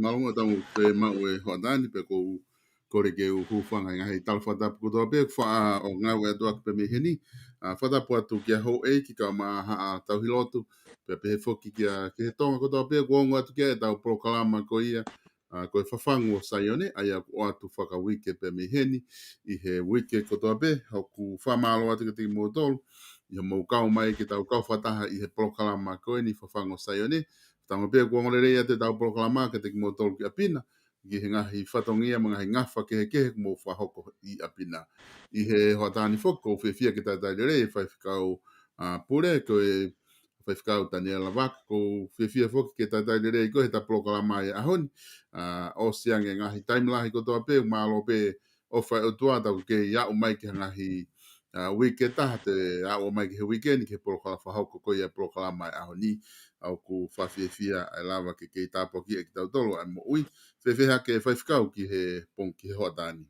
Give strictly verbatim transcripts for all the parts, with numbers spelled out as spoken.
Mālō muʻa, tau fiemaʻu e hoʻatā ni pea ʻoku ou kole ke u hūfanga he ngaahi tala fakatapu kotoa pē ʻoku faʻa ʻo ngāueʻaki pē mei heni. ʻA, fakatapu atu kia houʻeiki kae ʻumaʻā haʻa tauhi lotu, pea pehē foki kia, ki he Tonga kotoa pē ʻoku ongo atu ki ai ʻetau polokalama ko ia, ʻa, ko e Fafangu ʻo Saione, ʻa ia ʻoku ʻoatu fakauike pē mei heni ʻi he uike kotoa pē. ʻOku fakamālō atu kiate kimoutolu ʻi hoʻomou kau mai ke tau kau fakataha ʻi he polokalama ko eni Fafangu ʻo Saione. Tama pē ʻoku ongo lelei atu ʻetau polokalama kiate kimoutolu ki ʻapi na, ki he ngaahi fatongia mo e ngaahi ngafa kehekehe ʻoku mou fakahoko ʻi ʻapi na. ʻI he hoʻatā ni foki ʻoku ou fiefia ke talitali lelei e Faifekau, ʻa, Pule, ko e Faifekau Taniela Vaka, ʻoku ou fiefia foki ke talitali lelei koe heʻeta polokalama ʻi he ʻaho ni. ʻA, ʻosi ange ngaahi taimi lahi kotoa pē, mālō pē ʻofa ʻa e ʻOtua, tau kei aʻu mai ki he ngaahi, ʻa, uike ʻe taha, toe aʻu mai ki he uike ni ki he polokalama fakahoko ko ia polokalama ʻi he ʻaho ni. ʻA, ʻoku fakafiefia ʻa e lava ke kei tāpuakiʻi kitautolu ʻa e moʻui. Fēfē hake Faifekau ki he pongi, ki he hoʻatā ni?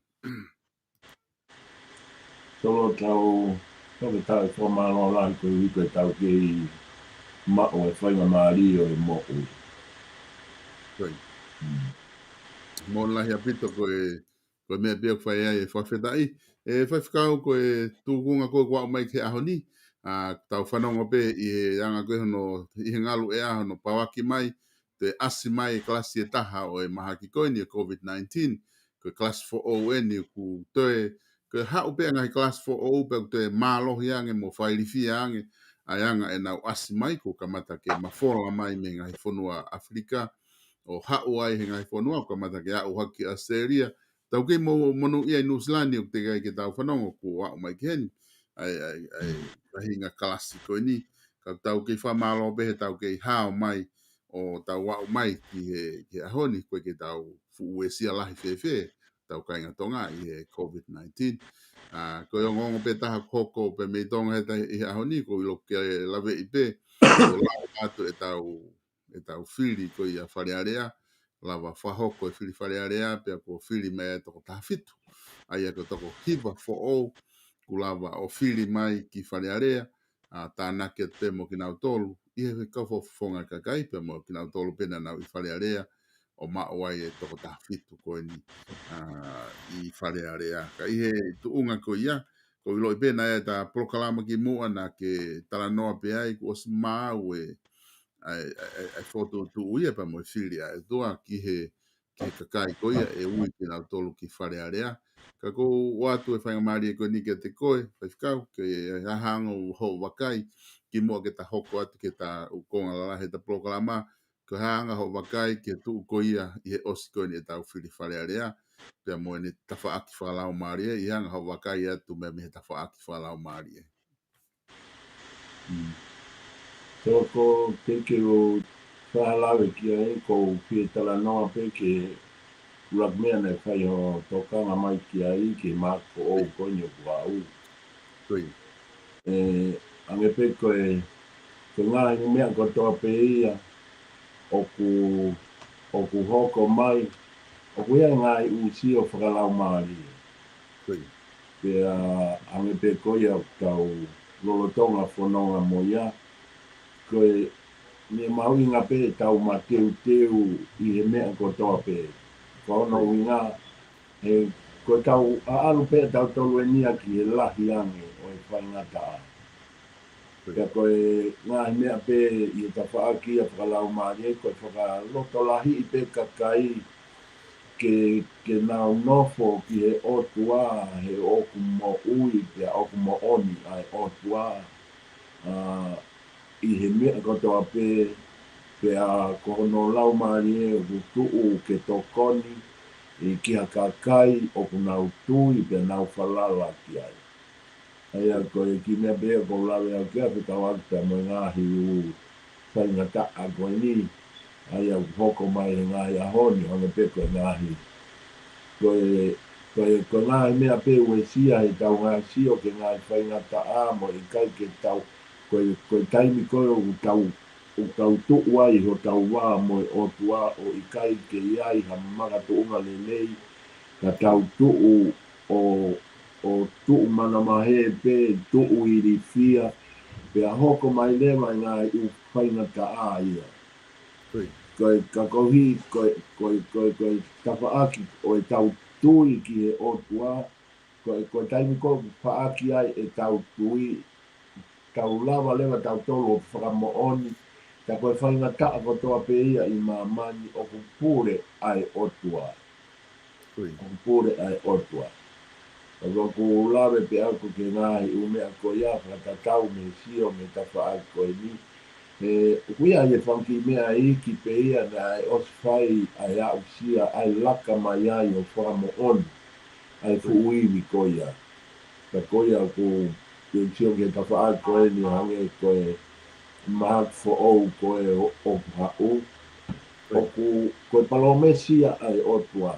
Tolo tau, tau ke tau fakamālō lahi koeʻuhi ko ʻetau kei maʻu e faingamālie ʻo e moʻui. Ko ia. Mm. Mālō lahi ʻaupito ko e, ko e meʻa pē ʻoku fai ai e fakafetaʻi. ʻE Faifekau, ko e tūkunga ko ē kuo aʻu mai ki he ʻaho ni, ʻa, tau fanongo pē ʻi he anga ko ē hono, ʻi he ngalu ʻea hono pauaki mai, toe ʻasi mai e kalasi ʻe taha ʻo e mahaki ko eni ʻo e COVID nineteen, ko e kalasi foʻou eni ʻoku toe, ko e haʻu pē ʻa e ngaahi kalasi foʻou pea ʻoku toe mālohi ange mo fakailifia ange ʻa e anga ʻenau ʻasi mai, kuo kamata ke mafola mai mei he ngaahi fonua ʻAfilika, ʻo haʻu ai he ngaahi fonua, ʻo kamata ke aʻu hake ki ʻAositelēlia. Tau kei mo-, monūʻia ʻi Nuʻusila ni ʻoku teʻeki ai ke tau fanongo kuo aʻu mai ki heni ʻa e, ʻa e, ʻa e faʻahinga kalasi ko eni. Ka tau kei fakamālō pē he tau kei hao mai ʻo tau aʻu mai ki he, ki he ʻaho ni, ʻoku ʻikai ke tau fuʻu uesia lahi fēfē ʻetau kāinga Tonga ʻi he COVID nineteen. ʻA, ko e ongoongo pē taha ʻoku hoko pē mei Tonga he tahi, ʻi he ʻaho ni, ʻoku ou ʻilo ke laveʻi pē, ʻo lava atu ʻetau, ʻetau fili ko ia Fale Alea, lava fakahoko e fili Fale Alea, pea kuo fili mai e toko taha fitu. ʻA ia ko e toko hiva foʻou, kuo lava ʻo fili mai ki Fale Alea, ʻa, tānaki atu pē mo kinautolu ʻi he kau fakafofonga kakai pea mo kinautolu pē naʻa nau ʻi Fale Alea, ʻo maʻu ai e toko taha fitu ko eni, ʻa, ʻi Fale Alea. Ka ʻi he tuʻunga ko ia, ʻoku ou ʻiloʻi pē naʻe ʻi ai ʻeta polokalama kimuʻa naʻa ke talanoa pē ai, kuo ʻosi maau e, ʻa e, ʻa e, ʻa e, ʻa e fokotuʻutuʻu ia pea mo e fili ʻa e ʻOtua ki he ki he kakai ko ia ʻe ui kinautolu ki Fale Alea. Ka ʻoku ou ʻoatu e faingamālie ko eni kiate koe, Faifekau, ke hanga ʻo hoʻo vakai, kimuʻa ke ta hoko atu ki heʻeta konga lalahi ʻeta polokalama, ke hanga ʻo hoʻo vakai ki he tuʻu ko ia ʻi he ʻosi ko eni ʻetau fili Fale Alea, pea mo ʻene tafaʻaki fakalaumālie, ʻi he hanga ʻo hoʻo vakai atu mei, mei he tafaʻaki fakalaumālie. Mm. So, ko e kei lava ke u fakalave ki ai, ʻoku ou fie talanoa pē ki he ʻuluaki meʻa naʻe fai hoʻo tokanga mai ki ai, ki he mahaki foʻou ko eni ʻoku aʻu. Ko ia. ʻE, hangē pē ko e, ko e ngaahi meʻa kotoa pē ia ʻoku, ʻoku hoko mai, ʻoku ʻi ai e ngaahi ʻū sio fakalaumālie. Ko ia. Pea hangē pē ko ia ʻoku tau lolotonga fononga mo ia, ko e meʻa mahuʻinga pē ʻetau mateuteu ʻi he meʻa kotoa pē. Ko hono ʻuhinga, he ko ʻetau ʻaʻalu pē ʻa tautolu eni ia ki he lahi ange ʻo e faingataʻa. Pea ko e ngaahi meʻa pē ʻi he tafaʻaki ia fakalaumālie, ko e fakalotolahiʻi pē kakai ke, ke nau nofo ki he ʻOtua, he ʻoku moʻui, pea ʻoku moʻoni ʻa e ʻOtua, ʻa, ʻi he meʻa kotoa pē, pea ko hono laumālie ʻoku tuʻu ke tokoni ʻi ki ha kakai ʻoku nau tui, pea nau falala ki ai. ʻA ia ko e kiʻi meʻa pē ʻoku ou lave au ki ai, fekauʻaki pea mo e ngaahi ʻū faingataʻa ko eni, ʻa ia ʻoku hoko mai he ngaahi ʻaho ni, hangē pē ko e ngaahi. Ko e, ko e, ko e ngaahi meʻa pē uesia heʻetau ngaahi sio ki he ngaahi faingataʻa mo e ʻikai ke tau, ko e, ko e taimi ko ē ʻoku tau, ʻoku tau tuʻu ai hotau vā mo e ʻOtua ʻo ʻikai ke ʻi ai ha makatuʻunga lelei, ka tau tuʻu ʻo, ʻo tuʻu manavahē pē, tuʻu ilifia, pea hoko mai leva e ngaahi ʻū faingataʻa ia. Ko e, ka koeʻuhi, ko e, ko e, ko e, ko e tafaʻaki ʻo ʻetau tui ki he ʻOtua, ko e, ko e taimi ko ē ʻoku faʻaki ai ʻetau tui, tau lava leva tautolu ʻo fakamoʻoni, tā ko e faingataʻa kotoa pē ia ʻi māmani ʻoku pule ʻa e ʻOtua. Ko ia. ʻOku pule ʻa e ʻOtua. ʻOku ou lave pē au ki he ngaahi ʻū meʻa ko ia, fakatatau mei he sio, mei he tafaʻaki ko eni. He, ʻoku ʻi ai e fanga kiʻi meʻa iiki pē ia naʻe ʻosi fai ʻa e aʻusia, ʻa e laka mai ai ʻo fakamoʻoni ʻa e fuʻu ivi ko ia. Ka ko ia ʻoku ou sio ki he tafaʻaki ko eni hangē ko e mahaki foʻou ko ē ʻo, ʻoku haʻu. ʻOku, ko e palōmesi ia ʻa e ʻOtua,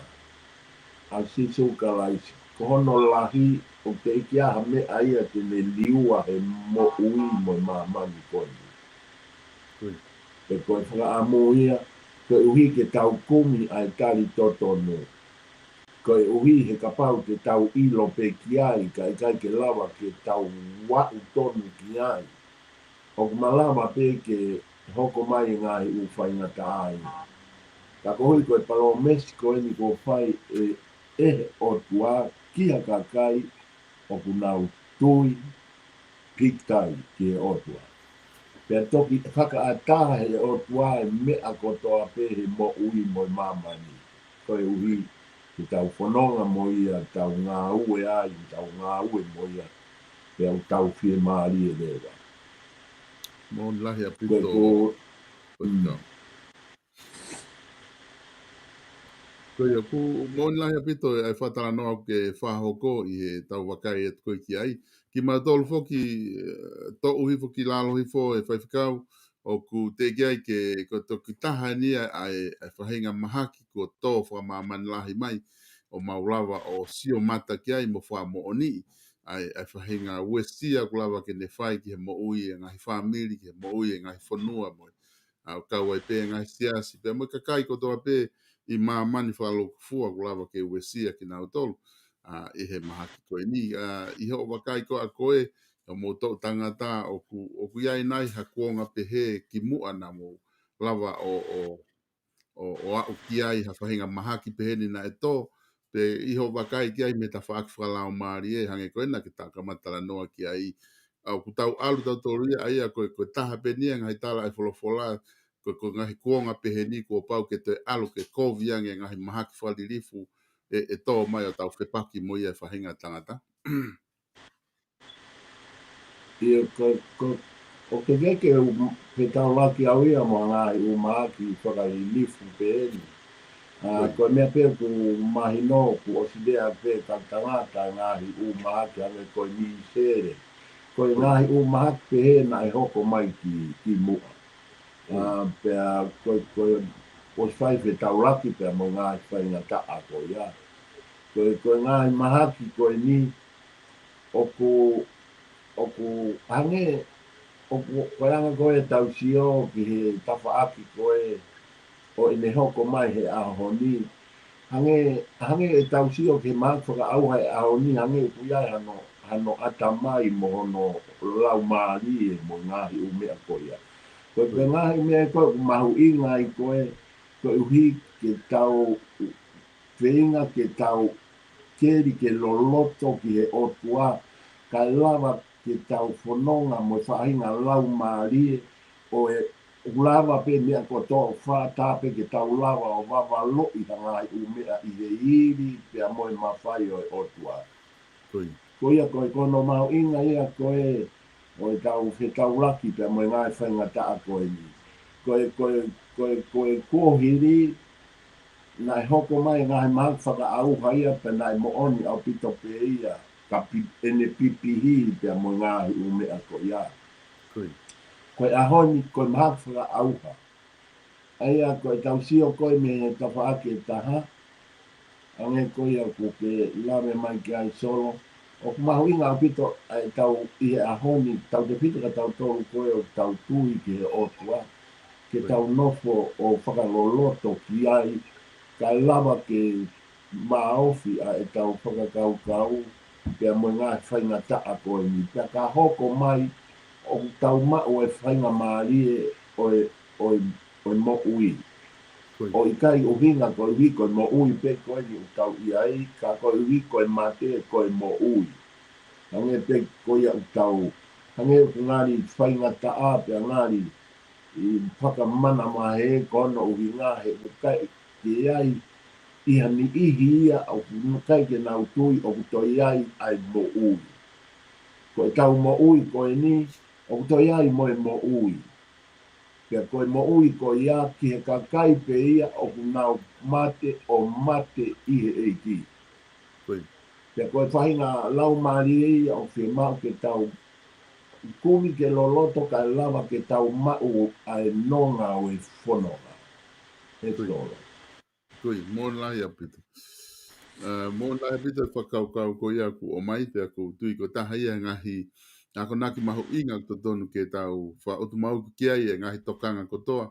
ʻa Sīsū Kalaisi, ko hono lahi ʻoku teʻeki ai ha meʻa ia te ne liua he moʻui mo e māmani ko eni. Ko ia. He ko e fakaʻamu ia, koeʻuhi ke tau kumi ʻa e tali totonu. Koeʻuhi he kapau te tau ʻilo pē ki ai, ka ʻikai ke lava ke tau aʻu tonu ki ai, ʻoku malava pē ke hoko mai e ngaahi ʻū faingataʻa ia. Ka koeʻuhi ko e palōmesi ko eni kuo fai ʻe, ʻe he ʻOtua ki ha kakai ʻoku nau tui, pīkitai ki he ʻOtua. Pea toki fakaʻatā he ʻOtua e meʻa kotoa pē he moʻui mo e māmani. Koeʻuhi ke tau fononga mo ia, tau ngāue ai, tau ngāue mo ia, pea ʻoku tau fiemālie leva. Moʻoni lahi ʻaupito. Ko e ko-, ko e mm. Tau. Ko ia, ʻoku moʻoni lahi ʻaupito ʻa e fakatalanoa ʻoku ke fakahoko ʻi heʻetau vakai atu ko ē ki ai. Kimautolu foki, eh, toʻu hifo ki lalo hifo ʻe faifekau, ʻoku teʻeki ai ke, ko e toki taha eni ʻa e, ʻa e faʻahinga mahaki kuo tō fakamāmani lahi mai, ʻo mau lava ʻo sio mata ki ai mo fakamoʻoniʻi ʻa e, ʻa e faʻahinga uesia ʻoku lava ke ne fai ki he moʻui ʻa e ngaahi fāmili, ki he moʻui ʻa e ngaahi fonua mo e, ʻa, kau ai pē ngaahi siasi, pea mo e kakai kotoa pē ʻi māmani fakalūkufua ʻoku lava ke uesia kinautolu, ʻa, ʻi he mahaki ko eni. ʻA, ʻi hoʻo vakai ko ē ʻa koe, ʻa e moʻui ʻa e tangata ʻoku, ʻoku ʻi ai nai ha kuonga pehē kimuʻa naʻa mou lava ʻo, ʻo, ʻo, ʻo aʻu ki ai ha faʻahinga mahaki pehē ni naʻe tō, pe ʻi hoʻo vakai ki ai mei he tafaʻaki fakalaumālie, hangē ko ē naʻa ke ta kamata talanoa ki ai, ʻa, ʻoku tau ʻalu tautolu ia, ʻa ia ko e, ko e taha pē eni ʻa e ngaahi tala ʻa e folofola, ko e, ko e ngaahi kuonga pehē ni kuo pau ke toe ʻalu ke kovi ange ngaahi mahaki fakalilifu ʻe, ʻe tō mai ʻo tau fepaki mo ia ʻa e faʻahinga tangata. ʻIo, ko, ko, ʻoku ke ke u, ke taulaki au ia mo e ngaahi ʻū mahaki fakalilifu pehē ni. ʻA, Ko ia. ko e meʻa pē ʻoku mahino, ʻoku ʻosi lea pē ʻe he tangata ngaahi ʻū mahaki hangē ko e misele. Ko e Ko ia. ngaahi ʻū mahaki pehē naʻe hoko mai ki, kimuʻa. ʻA, pea ko, ko, ʻosi fai fetaulaki pea mo e ngaahi faingataʻa ko ia. Ko, ko e ngaahi mahaki ko eni, ʻoku, ʻoku hangē, ʻoku, ko e anga ko ē ʻetau sio ki he tafaʻaki ko ē ʻo ʻene hoko mai he ʻaho ni. Hangē, hangē ʻetau sio ki he mahaki fakaʻauha he ʻaho ni, hangē ʻoku ʻi ai hano, hano ʻatamai mo hono laumālie mo e ngaahi ʻū meʻa ko ia. Ko, ko e ngaahi meʻa ko ē ʻoku mahuʻinga ai ko ē, koeʻuhi ke tau feinga ke tau keli ke loloto ki he ʻOtua, kae lava ke tau fononga mo e faʻahinga laumālie ʻo e, ʻoku lava pē meʻa kotoa ʻo fata pē ke tau lava ʻo vavaloʻi ha ngaahi ʻū meʻa ʻi he ivi pea mo e mafai ʻo e ʻOtua. Ko ia. Ko ia ko e, ko hono mahuʻinga ia ko ē ʻo ʻetau fetaulaki pea mo e ngaahi faingataʻa ko eni. Ko e, ko e, ko e, ko e kuohili naʻe hoko mai ngaahi mahaki fakaʻauha ia pea naʻe moʻoni ʻaupito pē ia, ka pi-, ʻene pipihi pea mo e ngaahi ʻū meʻa ko ia. Ko ia. Ko e ʻaho ni ko e mahaki fakaʻauha. ʻA ia ko ʻetau sio ko ē mei he tafaʻaki ʻe taha, hangē ko ia ʻoku ke lave mai ki ai Solo. ʻOku mahuʻinga ʻaupito ʻa ʻetau ʻi he ʻaho ni, tautefito kia tautolu ko ē ʻoku tau tui ki he ʻOtua, ke Ko ia. tau nofo ʻo fakaloloto ki ai, kae lava ke maʻofi ʻa ʻetau fakakaukau, pea mo e ngaahi faingataʻa ko eni. Pea ka hoko mai, ʻoku tau maʻu e faingamālie ʻo e, ʻo e, ʻo e moʻui. Ko ia. ʻOku ʻikai ʻuhinga koeʻuhi ko e moʻui pē ko eni ʻoku tau ʻi ai, ka koeʻuhi ko e mate ko e moʻui. Hangē pē ko ia ʻoku tau, hangē ʻoku ngali faingataʻa pea ngali ʻi fakamanavahē ko hono ʻuhinga he ʻoku ʻikai ke ʻi ai ʻi ha niʻihi ia ʻoku ʻikai ke nau tui ʻoku toe ʻi ai ʻa e moʻui. Ko ʻetau moʻui ko eni, ʻoku toe ʻi ai mo e moʻui. Pea ko e moʻui ko ia ki he kakai pē ia ʻoku nau mate ʻo mate ʻi he ʻEiki. Ko ia. Pea ko e faʻahinga laumālie ia ʻoku fiemaʻu ke tau kumi ke loloto kae lava ke tau maʻu ʻa e nonga ʻo e fononga. ʻE Ko ia. Solo. Ko ia, moʻoni lahi ʻaupito. ʻE, moʻoni lahi ʻaupito e fakakaukau ko ia ʻoku ʻomai, pea ʻoku ou tui ko e taha ia e ngaahi akonaki mahuʻinga ʻoku totonu ke tau fakaʻutumauku ki ai e ngaahi tokanga kotoa,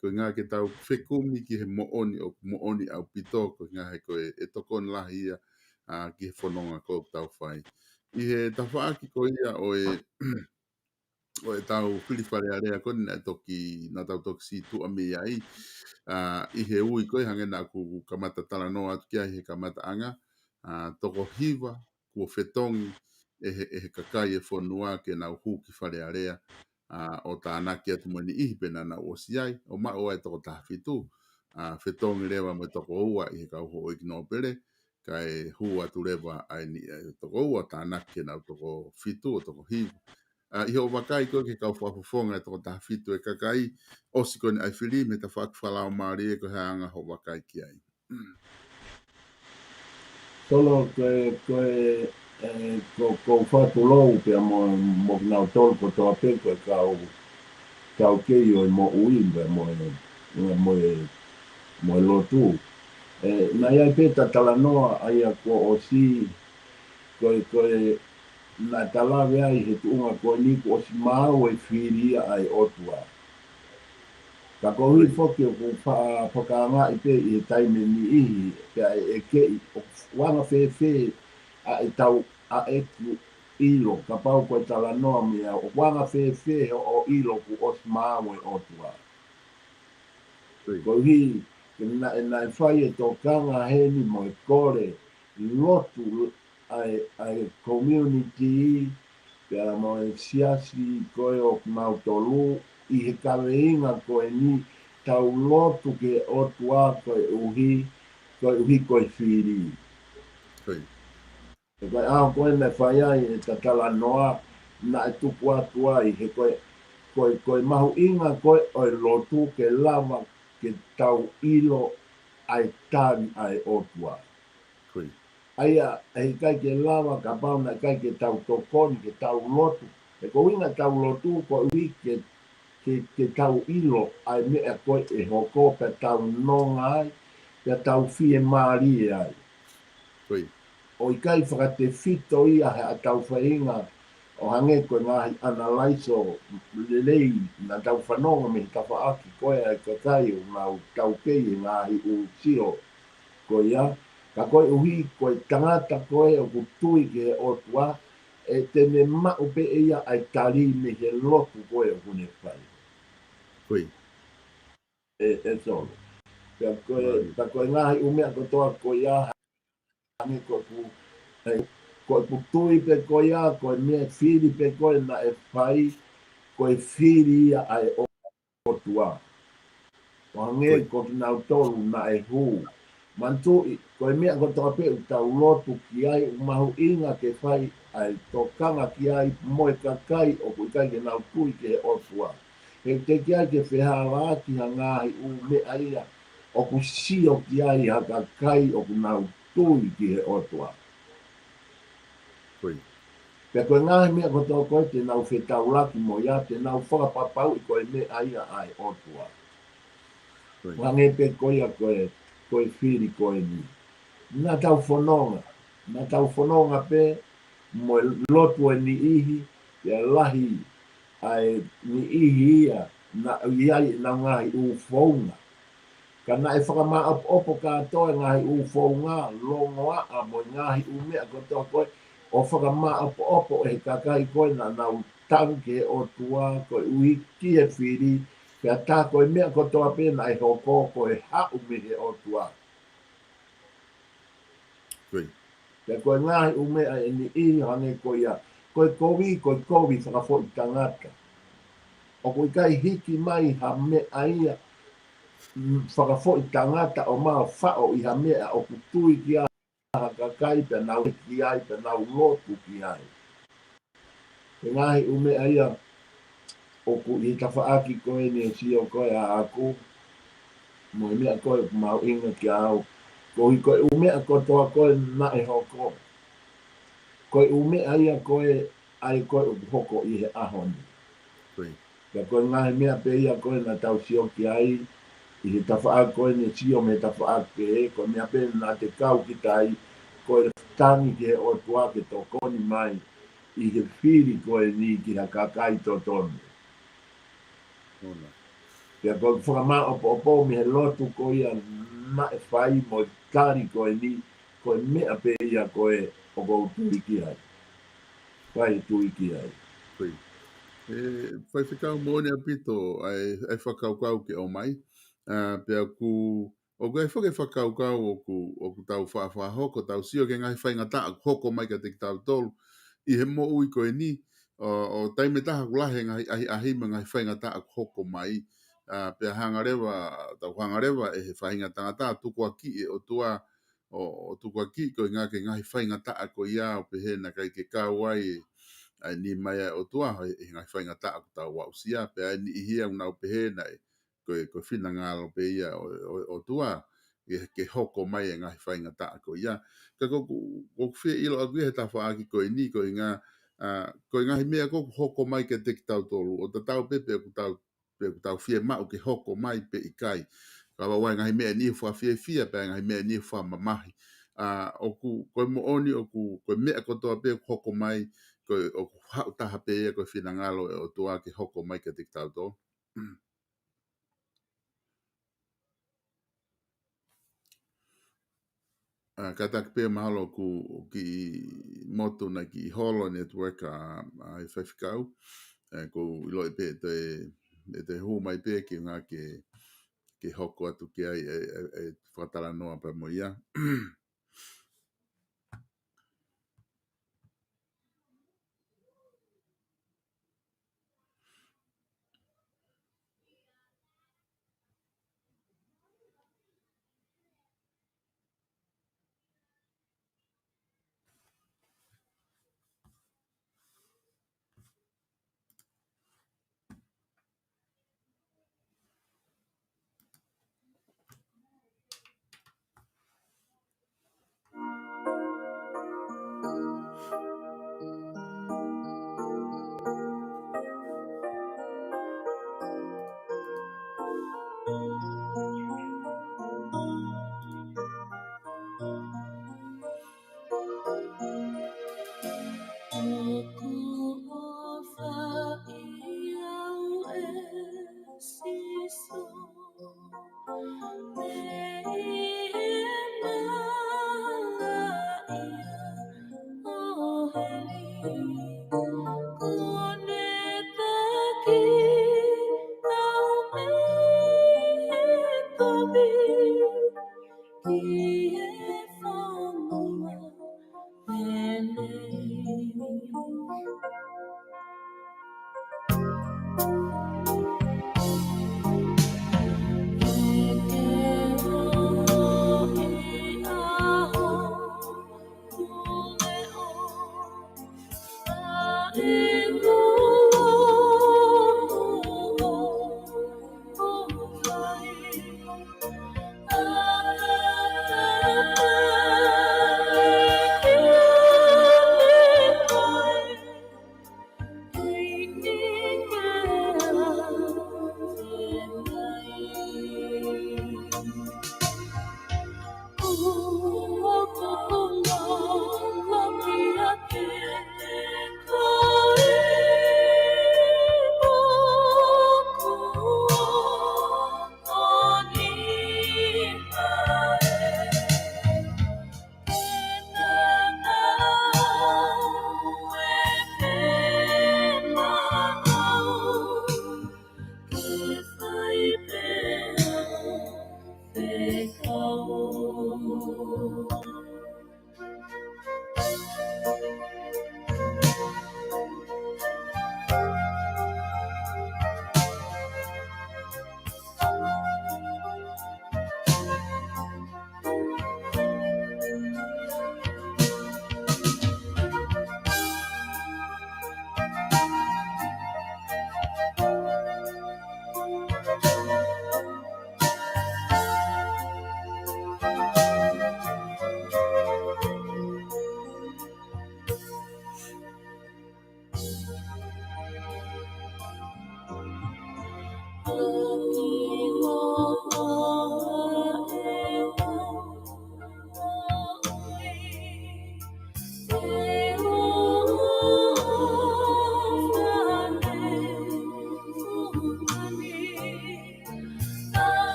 ko e ʻuhinga ke tau fekumi ki he moʻoni ʻoku moʻoni ʻaupito, ko e ʻuhinga he ko e, ʻe tokoni lahi ia, ʻa, ki he fononga ʻoku tau fai. ʻI he tafaʻaki ko ia ʻo e, ʻo ʻetau fili Fale Alea ko eni naʻe toki, naʻa tau toki sītuʻa mei ai, ʻa, ʻi he ui ko ē hangē naʻa ku kamata talanoa atu ki ai he kamataʻanga, ʻa, toko hiva kuo fetongi ʻe he, ʻe he kakai e fonua ke nau hū ki Fale Alea, ʻa, ʻo tānaki atu mo e niʻihi pē naʻa nau ʻosi ʻi ai, ʻo maʻu ai e toko taha fitu, ʻa, fetongi leva mo e toko ua ʻi he kau houʻeiki nōpele, kae hū atu leva ai ni, ʻa e toko ua tānaki ke nau toko fitu ʻo toko hiva. ʻA, ʻi hoʻo vakai ko ē ki he kau fakafofonga e toko taha fitu e kakai, ʻosi ko eni ʻa e fili mei he tafaʻaki fakalaumālie, ko e hā e anga hoʻo vakai ki ai? Tolo ko e, ko e, e, ko, ko Fatulou pea mo, mo kinautolu kotoa pē ko e kau, kau kei ʻo e moʻui pea mo e, mo e, mo e lotu. E, naʻe ʻi ai pē ʻeta talanoa ʻa ia kuo ʻosi, ko e, ko e, naʻa ta lave ai he tuʻunga ko eni kuo ʻosi maau e fili ia ʻa e ʻOtua. Ka koeʻuhi foki ʻoku fa-, fakaangaʻi pē ʻi he taimi niʻihi, pea ʻe, ʻe keʻi, ʻoku anga fēfē ʻa ʻetau, ʻa ʻeku ʻilo, kapau ko e talanoa meʻa, ʻoku anga fēfē hoʻo ʻilo kuo ʻosi maau e ʻOtua. Koeʻuhi, ke naʻe, naʻe fai e tokanga heni mo e kole, lotu, ʻa e, ʻa e community, pea mo e siasi ko ē ʻo kinautolu, ʻi he kaveinga ko eni, tau lotu ki he ʻOtua koeʻuhi, koeʻuhi ko e fili. He ko e ʻaho ko ē naʻe fai ai ʻeta talanoa, naʻe tuku atu ai, he ko e, ko e, ko e mahuʻinga ko ē ʻo e lotu ke lava ke tau ʻilo ʻa e tali ʻa e ʻOtua. ʻA ia, ʻe ʻikai ke lava kapau naʻe ʻikai ke tau tokoni, ke tau lotu. He ko e ʻuhinga tau lotu, koeʻuhi ke, ke, ke tau ʻilo ʻa e meʻa ko ē ʻe hoko pea tau nonga ai, pea tau fiemālie ai. ʻO ʻikai fakatefito ia he ʻetau feinga ʻo hangē ko e ngaahi ʻanalaiso lelei naʻa tau fanongo mei he tafaʻaki ko ē ʻa e kakai ʻoku nau taukei he ngaahi ʻū sio ko ia, ka koeʻuhi ko e tangata ko ē ʻoku tui ki he ʻOtua, ʻe te ne maʻu pē ʻe ia ʻa e tali mei he lotu ko ē ʻoku ne fai. ʻE, ʻe Solo. Pea ko e, pea ko e ngaahi ʻū meʻa kotoa ko ia, hangē ko ʻeku, ʻe, ko ʻeku tui pē ko ia, ko e meʻa fili pē ko ē naʻe fai, ko e fili ia ʻa e ʻOtua. ʻO hangē ko kinautolu naʻe hū. Manatuʻi, ko e meʻa kotoa pē ʻoku tau lotu ki ai, ʻoku mahuʻinga ke fai ʻa e tokanga ki ai mo e kakai ʻoku ʻikai ke nau tui ki he ʻOtua. He teʻeki ai ke fehālaaki ha ngaahi ʻū meʻa ia ʻoku sio ki ai ha kakai ʻoku nau tui ki he ʻOtua. Pea ko e ngaahi meʻa kotoa ko ē te nau fetaulaki mo ia, te nau fakapapauʻi ko e meʻa ia ʻa e ʻOtua. ʻO hangē pē ko ia ko e, ko e fili ko eni. Naʻa tau fononga, naʻa tau fononga pē mo e lotu ʻa e niʻihi, pea lahi ʻa e niʻihi ia naʻe ʻi ai ʻenau ngaahi ʻū founga. Ka naʻe fakamāʻopoʻopo kātoa e ngaahi ʻū founga, longoaʻa mo e ngaahi ʻū meʻa kotoa ko ē, ʻo fakamāʻopoʻopo ʻe he kakai ko ē naʻa nau tangi ki he ʻOtua koeʻuhi ki he fili, pea tā ko e meʻa kotoa pē naʻe hoko ko e haʻu mei he ʻOtua. Pea ko e ngaahi ʻū meʻa ʻe niʻihi hangē ko ia, ko e kovi, ko e kovi fakafoʻitangata. ʻOku ʻikai hiki mai ha meʻa ia, mm, fakafoʻitangata ʻo maʻu faʻo ʻi ha meʻa ʻoku tui ki ai ha kakai pea nau ki ai, pea nau lotu ki ai. He ngaahi ʻū meʻa ia ʻoku ʻi he tafaʻaki ko eni ʻe sio ko ē ʻaʻaku, mo e meʻa ko ē ʻoku mahuʻinga kiate au. Koeʻuhi ko e ʻū meʻa kotoa ko ē naʻe hoko. Ko e ʻū meʻa ia ko ē ʻa ia ko ē ʻoku hoko ʻi he ʻaho ni. Pea ko e ngaahi meʻa pē ia ko ē naʻa tau sio ki ai, ʻi he tafaʻaki ko eni ʻe sio mei he tafaʻaki kehe, ko e meʻa pē naʻa te kau kita ai, ko e tangi ki he ʻOtua ke tokoni mai, ʻi he fili ko eni ki ha kakai totonu. Pea ko e fakamāʻopoʻopo mei he lotu ko ia naʻe fai mo e tali ko eni, ko e meʻa pē ia ko ē ʻoku ou tui ki ai. Fai tui ki ai. ʻE, faifekau moʻoni ʻaupito ʻa e, ʻa e fakakaukau ke ʻomai. ʻA, pea ʻoku, ʻoku ʻi ai foki e fakakaukau ʻoku, ʻoku tau faʻa fakahoko, tau sio ki he ngaahi faingataʻa ʻoku hoko mai kiate kitautolu ʻi he moʻui ko eni, ʻo, ʻo taimi ʻe taha ʻoku lahi e ngaahi ʻahiʻahi mo e ngaahi faingataʻa ʻoku hoko mai. ʻA, pea hanga leva, tau hanga leva ʻe he faʻahinga tangata tukuakiʻi e ʻOtua, ʻo, ʻo tukuakiʻi ko e ngaahi, ngaahi faingataʻa ko ia ʻo pehē naʻe ʻikai ke kau ai ʻa e nima ia ʻo e ʻOtua, he, he ngaahi faingataʻa ʻoku tau aʻusia, pea ʻi ai e niʻihi ia ʻoku nau pehē naʻe, ko e, ko e finangalo pē ia ʻo, ʻo, ʻOtua. ke, ke hoko mai e ngaahi faingataʻa ko ia. Ka ʻoku, ʻoku ou fie ʻilo ʻaʻaku ia he tafaʻaki ko eni, ko e ngaahi, ʻa, ko e ngaahi meʻa ʻoku hoko mai kiate kitautolu, ʻo tatau pē pe ʻoku tau, pe ʻoku tau fiemaʻu ke hoko mai pe ʻikai. Ka ʻoku ʻi ai e ngaahi meʻa ʻe niʻihi ʻoku fakafiefia, pea ngaahi meʻa ʻe niʻihi ʻoku fakamamahi. ʻA, ʻoku, ko e moʻoni ʻoku, ko e meʻa kotoa pē ʻoku hoko mai, ko e, ʻoku haʻu taha pē ia ko e finangalo ʻo e ʻOtua ke hoko mai kiate kitautolu. ʻA, kātaki pē mahalo ʻoku, ʻoku kiʻi motu nai kiʻi holo e network ʻa, ʻa e faifekau. ʻE, ʻoku ou ʻiloʻi pē ʻe toe, ʻe toe hū mai pē ke ngā ke, ke hoko atu ki ai e, e, e fakatalanoa pea mo ia. ʻOku ʻofa ʻi au ʻe Sīsū, mei he malaʻia ʻo heli. Kuo ne taki au mei he kovi ki he fonua pele. Ke ke ʻoʻi ʻa hoku leʻo, ʻa e kuo ʻoku fai.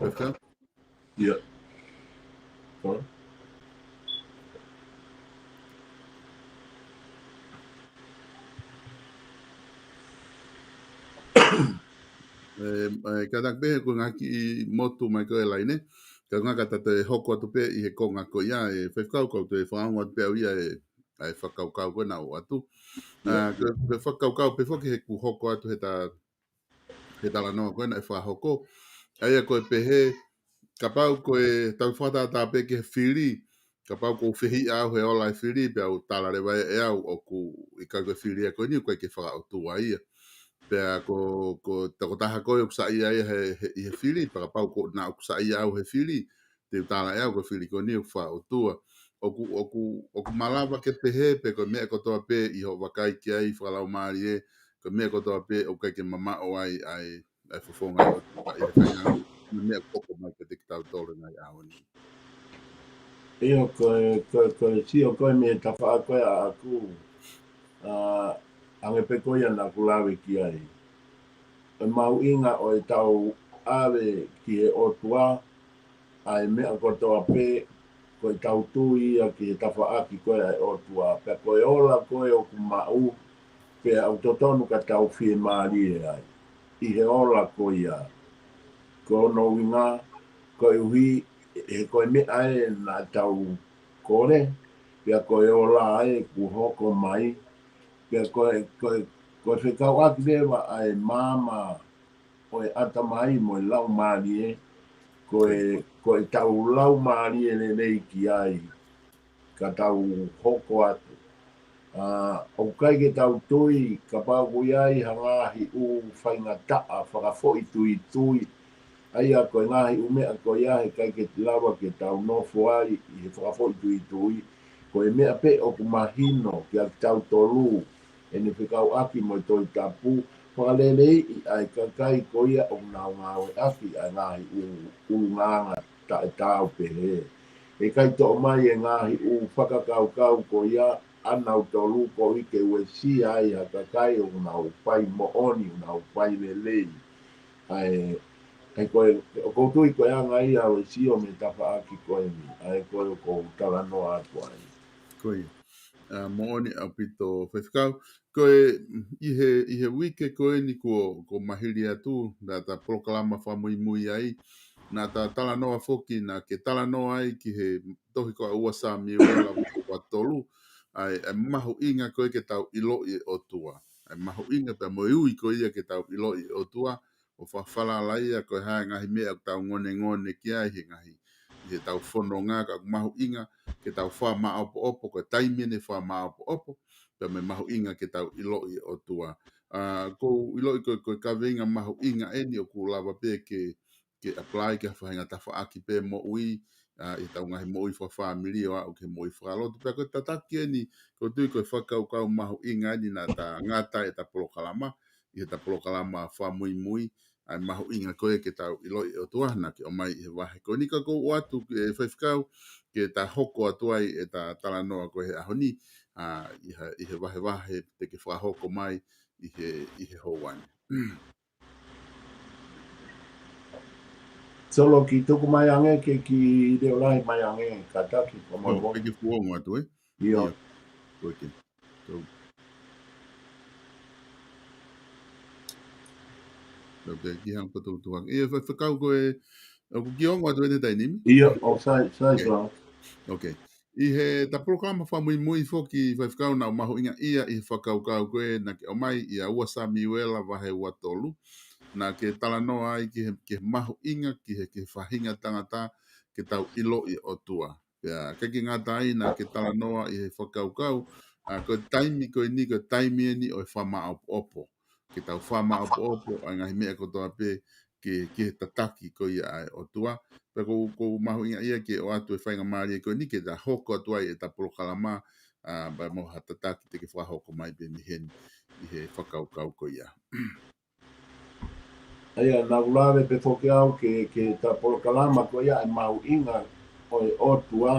Better? Yeah. Fine. ʻE, ʻe, kātaki pē he ko e ngaahi kiʻi motu mai ko e laine. Ka ngā ka ta toe hoko atu pē ʻi he konga ko ia ʻe faifekau, kau toe fakaongo atu pē au ia ʻe ʻa e fakakaukau ko ē naʻe ʻoatu. ʻIo. ʻA, ko e, ko e fakakaukau pē foki he kuo hoko atu he ta-, he talanoa ko ē naʻe fakahoko. ʻA ia ko e pehē, kapau ko e tau fakatātā pē ki he fili, kapau ʻoku ou fehiʻa au he ola e fili, pea u tala leva ʻe au ʻoku ʻikai ko e fili ia ko eni, ʻoku ʻikai ke faka-ʻOtua ia. Pea ko, ko e tokotaha ko ē ʻoku saiʻia ia he, he, ʻi he fili, pea kapau ko ena ʻoku saiʻia au he fili, te u tala ʻe au ko e fili ko eni ʻoku faka-ʻOtua. ʻOku, ʻoku, ʻoku malava ke pehē, pe ko e meʻa kotoa pē ʻi hoʻo vakai ki ai fakalaumālie, ko e meʻa kotoa pē ʻoku ʻikai ke mamaʻo ai ʻa e, ʻa e fofonga ʻo e ʻOtua ʻi he faʻahinga meʻa ʻoku hoko mai kiate kitautolu he ngaahi ʻaho ni. ʻIo, ko e, ko e, ko e sio ko ē mei he tafaʻaki ko ē ʻaʻaku, ʻa, hangē pē ko ia naʻa ku lave ki ai. ʻE mahuʻinga ʻo ʻetau ʻave ki he ʻOtua ʻa e meʻa kotoa pē, ko ʻetau tui ia ki he tafaʻaki ko ē ʻa e ʻOtua, pea ko e ola ko ē ʻoku maʻu, pea ʻoku totonu ka tau fiemālie ai ʻi he ola ko ia. Ko hono ʻuhinga, koeʻuhi he ko e meʻa ē naʻa tau kole, pea ko e ola ē kuo hoko mai, pea ko e, ko e, ko e fekauʻaki leva ʻa e maama ʻo e ʻatamai mo e laumālie, ko e, ko ʻetau laumālie lelei ki ai, ka tau hoko atu. ʻA, ʻoku ʻikai ke tau tui, kapau ʻoku ʻi ai ha ngaahi ʻū faingataʻa fakafoʻituitui, ʻa ia ko e ngaahi ʻū meʻa ko ia he ʻikai ke lava ke tau nofo ai ʻi he fakafoʻituitui, ko e meʻa pē ʻoku mahino kia kitautolu, ʻene fekauʻaki mo e Tohi Tapu, fakaleleiʻi ʻa e kakai ko ia ʻoku nau ngāueʻaki ʻa e ngaahi ʻū, ʻulungaanga taʻetaau pehē. ʻE ʻikai toʻo mai e ngaahi ʻū fakakaukau ko ia ʻanautolu koeʻuhi ke uesia ai ha kakai ʻoku nau fai moʻoni, ʻoku nau fai lelei. ʻA e, ʻa e ko e, ʻoku ou tui ko e anga ia ʻo e sio mei he tafaʻaki ko eni, ʻa e ko e ʻoku ou talanoa atu ai. Ko ia. ʻA, moʻoni ʻaupito Faifekau. Ko e, ʻi he, ʻi he uike ko eni kuo, kuo mahili atu, naʻa ta polokalama fakamuimui ai, naʻa ta talanoa foki, naʻa ke talanoa ai ki he tohi ko ʻa ua Samiuela vahe ua tolu, ʻa e, ʻa e mahuʻinga ko ē ke tau ʻiloʻi e ʻOtua. ʻA e mahuʻinga pea mo e ui ko ia ke tau ʻiloʻi e ʻOtua, ʻo fakafalala ia ko e hā e ngaahi meʻa ʻoku tau ngonengone ki ai he ngaahi, ʻi heʻetau fononga, ka ʻoku mahuʻinga ke tau fakamaʻopoʻopo, ko e taimi eni fakamaʻopoʻopo, pea mo e mahuʻinga ke tau ʻiloʻi e ʻOtua. ʻA, ʻoku ou ʻiloʻi ko e, ko e kaveinga mahuʻinga eni ʻoku lava pē ke, ke apply ki ha faʻahinga tafaʻaki pē moʻui, ʻa, ʻi heʻetau ngaahi moʻui fakafāmili ʻo aʻu ki he moʻui fakalotu. Pea ko e tataki eni, ʻoku ou tui ko e fakakaukau mahuʻinga eni naʻa ta ngata ʻeta polokalama, ʻi heʻeta polokalama fakamuimui, ʻa e mahuʻinga ko ē ke tau ʻiloʻi e ʻOtua naʻa ke ʻomai ʻi he vahe ko eni, ka ʻoku ou ʻoatu ki he Faifekau ke ta hoko atu ai ʻeta talanoa ko ē he ʻaho ni, ʻa, ʻi he, ʻi he vahevahe te ke fakahoko mai ʻi he, ʻi he houa ni. Solo, kiʻi tuku mai ange ke kiʻi leʻo lahi mai ange, kātaki, ko mo. ʻO, pe ke fuongo atu, ē? ʻIo. ʻIo. Ko e ke. Tau. Tau te ki hang ko tau tuang. ʻIo, Faifekau ko e, ʻoku ke ongo atu eni he taimi ni? ʻIo, ʻo sai, sai, okay. Solo. Okay. ʻI heʻeta polokalama fakamuimui foki Faifekau naʻa ku mahuʻingaʻia ʻi he fakakaukau ko ē naʻa ke ʻomai ʻia ua Samiuela vahe ua tolu. Naʻa ke talanoa ai ki he, ki he mahuʻinga, ki he, ki he faʻahinga tangata ke tau ʻiloʻi e ʻOtua. Pea, ʻikai ke ngata ai naʻa ke talanoa ʻi he fakakaukau, ʻa, ko e taimi ko eni, ko e taimi eni ʻo e fakamaʻopoʻopo. Ke tau fakamaʻopoʻopo ʻa e ngaahi meʻa kotoa pē ki, ki he tataki ko ia ʻa e ʻOtua. Pea ʻoku, ʻoku ou mahuʻingaʻia ke ʻoatu e faingamālie ko eni ke ta hoko atu ai ʻeta polokalama, ʻa, pea mo ha tataki te ke fakahoko mai pē mei heni ʻi he fakakaukau ko ia. ʻA ia, naʻa ku lave pē foki au ke, ke ta polokalama ko ia ʻa e mahuʻinga ʻo e ʻOtua.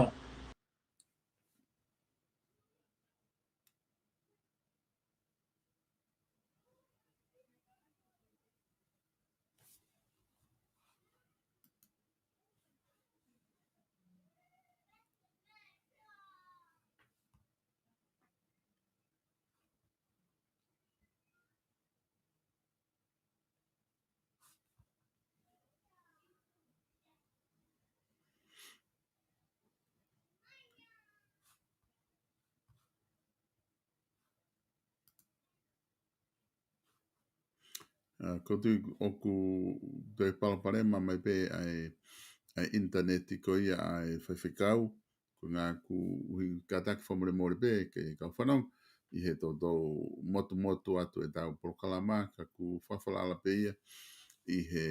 ʻA, ʻoku ou tui ʻoku toe palopalema mai pē ʻa e, ʻa e ʻinitaneti ko ia ʻa e faifekau, ko e ʻuhinga ʻoku ʻuhi kātaki fakamolemole pē ki he kau fanongo, ʻi he toutou motumotu atu ʻetau polokalama, ka ʻoku fakafalala pē ia ʻi he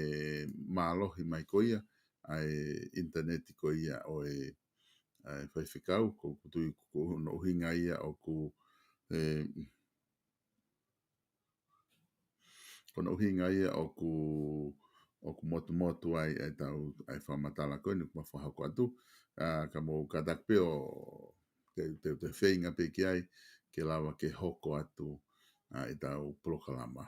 mālohi mai ko ia ʻa e ʻinitaneti ko ia ʻo e, ʻa e faifekau, ʻoku ou tui ko hono ʻuhinga ia ʻoku, ē, ko hono ʻuhinga ia ʻoku, ʻoku motumotu ai ʻetau, ʻa e fakamatala ko eni ʻoku mau fakahoko atu. ʻA, ka mou kātaki pē ʻo te, te, te feinga pē ki ai, ke lava ke hoko atu, ʻa, ʻetau polokalama.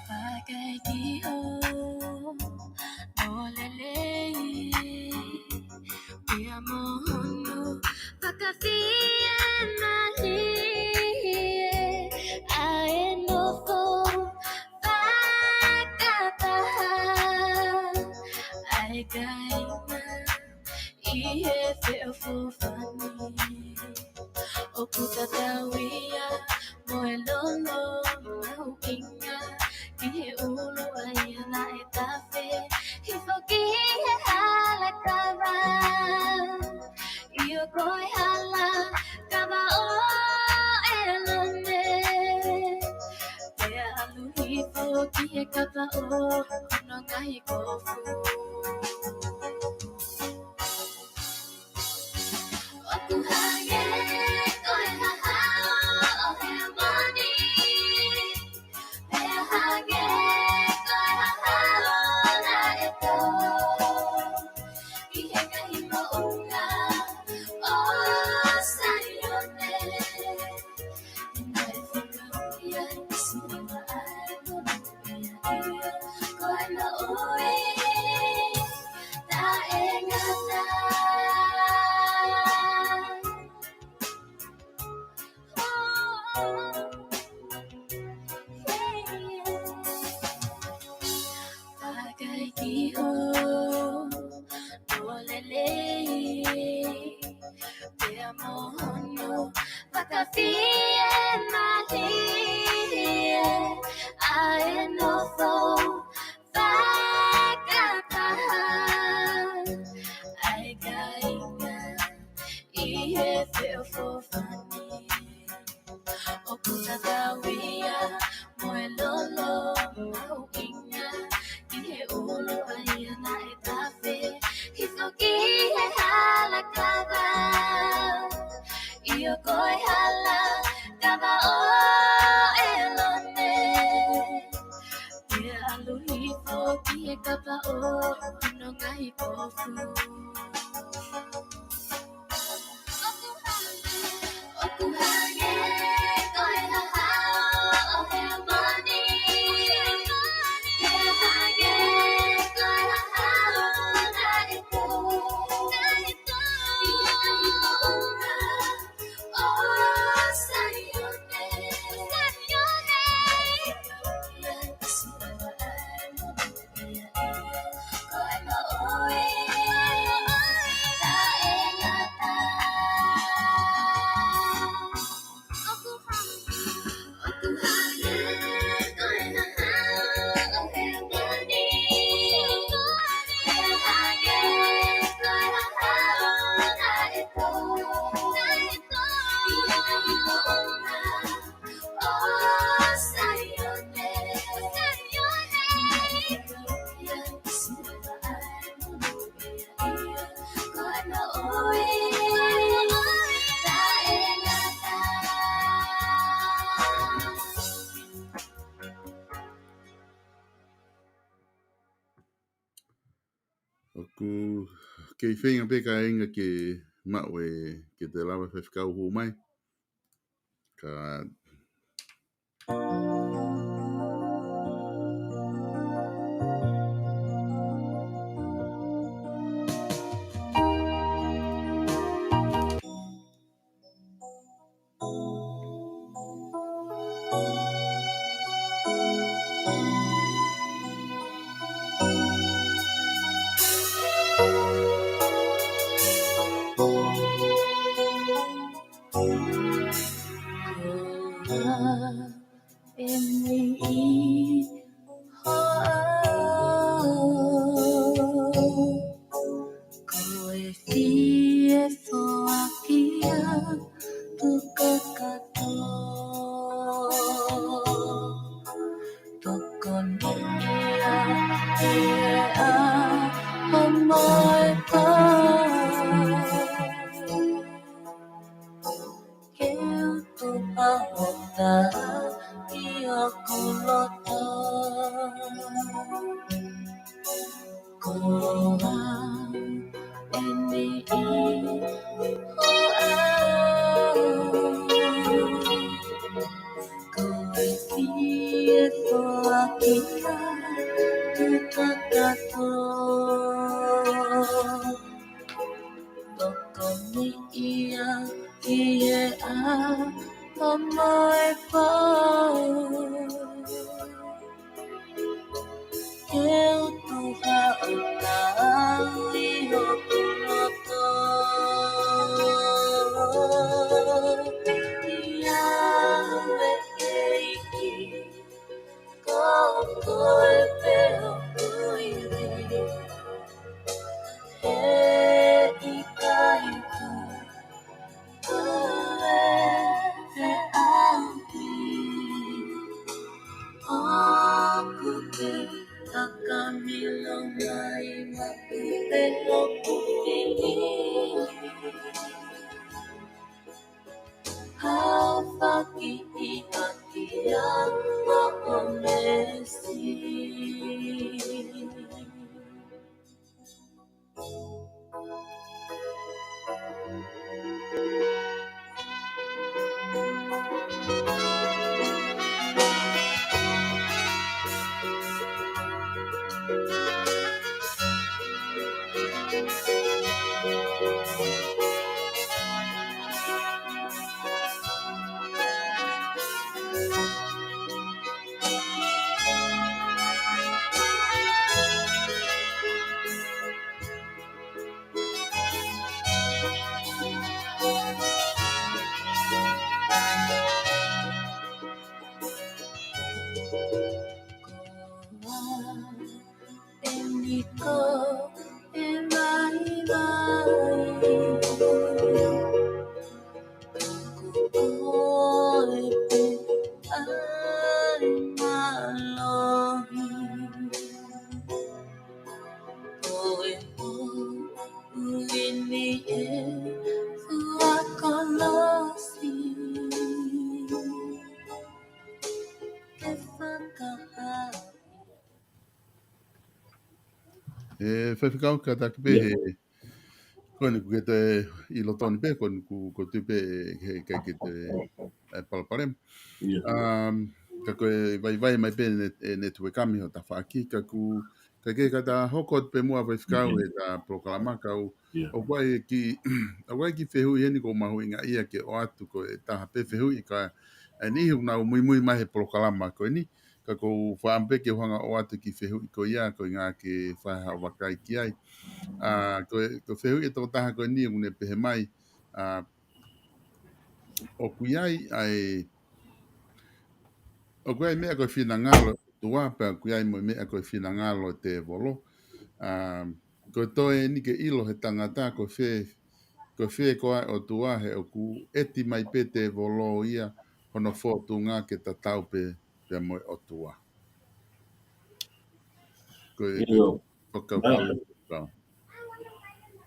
Vakai ki hoʻo lelei, pea mo hono fakafiemālie, ʻa e nofo fakataha ʻa e kāinga ʻi he feʻofoʻofani. ʻOku tatau ia mo e lolo mahuʻinga ʻi he ʻulu ʻa ia naʻe tafe hifo ki he hala kava. ʻIo, ko e hala kava ʻo ʻElone, pea ʻalu hifo ki he kapa ʻo hono ngaahi kofu. ʻOku hangē ko e hahao ʻo Heamoni, pea hangē ko e hahao naʻe tō ʻi he ngaahi moʻunga ʻo Saione. Naʻe fekau ia ʻe Sihova ʻa e moʻui, ʻio, ko e moʻui taʻengata. Vakai ki hoʻo lelei, pea mo hono fakafiemālie, ʻa e nofo fakataha ʻa e kāinga ʻi he feʻofoʻofani. ʻOku tatau ia mo e lolo mahuʻinga ʻi he ʻulu ʻa ia naʻe tafe hifo ki he hala kava. ʻIo, ko e hala kava ʻo ʻElone, pea ʻalu hifo ki he kapa ʻo hono ngaahi kofu. ʻOku hangē ko e hahao ʻo Heamoni, pea hangē ko e hahao naʻe tō ʻi he ngaahi moʻunga ʻo Saione. Ko e moʻui ʻOku kei feinga pē kāinga ke maʻu e, ke te lava faifekau hū mai. Ka Ko e fie foaki atu kakato. Tokoni ia ki he ʻaho mo e pō. Ke utu pahota ʻi hoku loto. Ko au eni ʻi ho ʻao. Ko e fie foaki atu kakato. Tokoni ia ki he ʻaho mo e pō. Ke utu haʻo lau ʻi hoku loto. ʻIa ʻEiki, ko koe pē hoku ivi. He ʻikai tuʻu ʻa e feʻauhi. ʻOku ke takamilo mai maʻu pē hoku ivi. Haʻo foaki ʻaki au hoʻo meesi. Ko au eni ko e vaivai. Ko koe pē ʻa e mālohi. Ko e poʻuli ni ʻe fua kolosi. Ke fakahā. ʻE, faifekau, kātaki pē he, ko eni kuo ke toe ʻilo tonu pē, ko eni kuo, kuo tui pē, he, ke, ke te, ʻe, palopalema. Um, ka ko e vaivai mai pē ne, ʻe, netiueka mei ho tafaʻaki, ka kuo, ka ke ka ta hoko atu pē muʻa faifekau he ta polokalama kau, ʻoku ʻi ai e kiʻi, ʻoku ʻi ai e kiʻi fehuʻi heni ʻoku mahuʻinga ia ke ʻoatu ko e taha pē fehuʻi ka, ʻe niʻihi ʻoku nau muimui mai he polokalama ko eni, ka ʻoku ou fakaʻamu pē ke u hanga ʻo ʻoatu e kiʻi fehuʻi ko ia, ko e ʻuhinga ke fai haʻo vakai ki ai. ʻA, ko e, ko e fehuʻi ʻa e tokotaha ko eni ʻoku ne pehē mai, ʻa, ʻoku ʻi ai, ʻa e, ʻoku ʻi ai e meʻa ko e finangalo ʻOtua, pea ʻoku ʻi ai mo e meʻa ko e finangalo ʻo e tēvolo. ʻA, ko e toe eni ke ʻilo he tangata ko fē, ko fē koā e ʻOtua he ʻoku ʻeti mai pē tēvolo ia hono fōtunga ke tatau pē pea mo e ʻOtua. Ko e, ko e, ʻio, fakau-, mālō. Ka.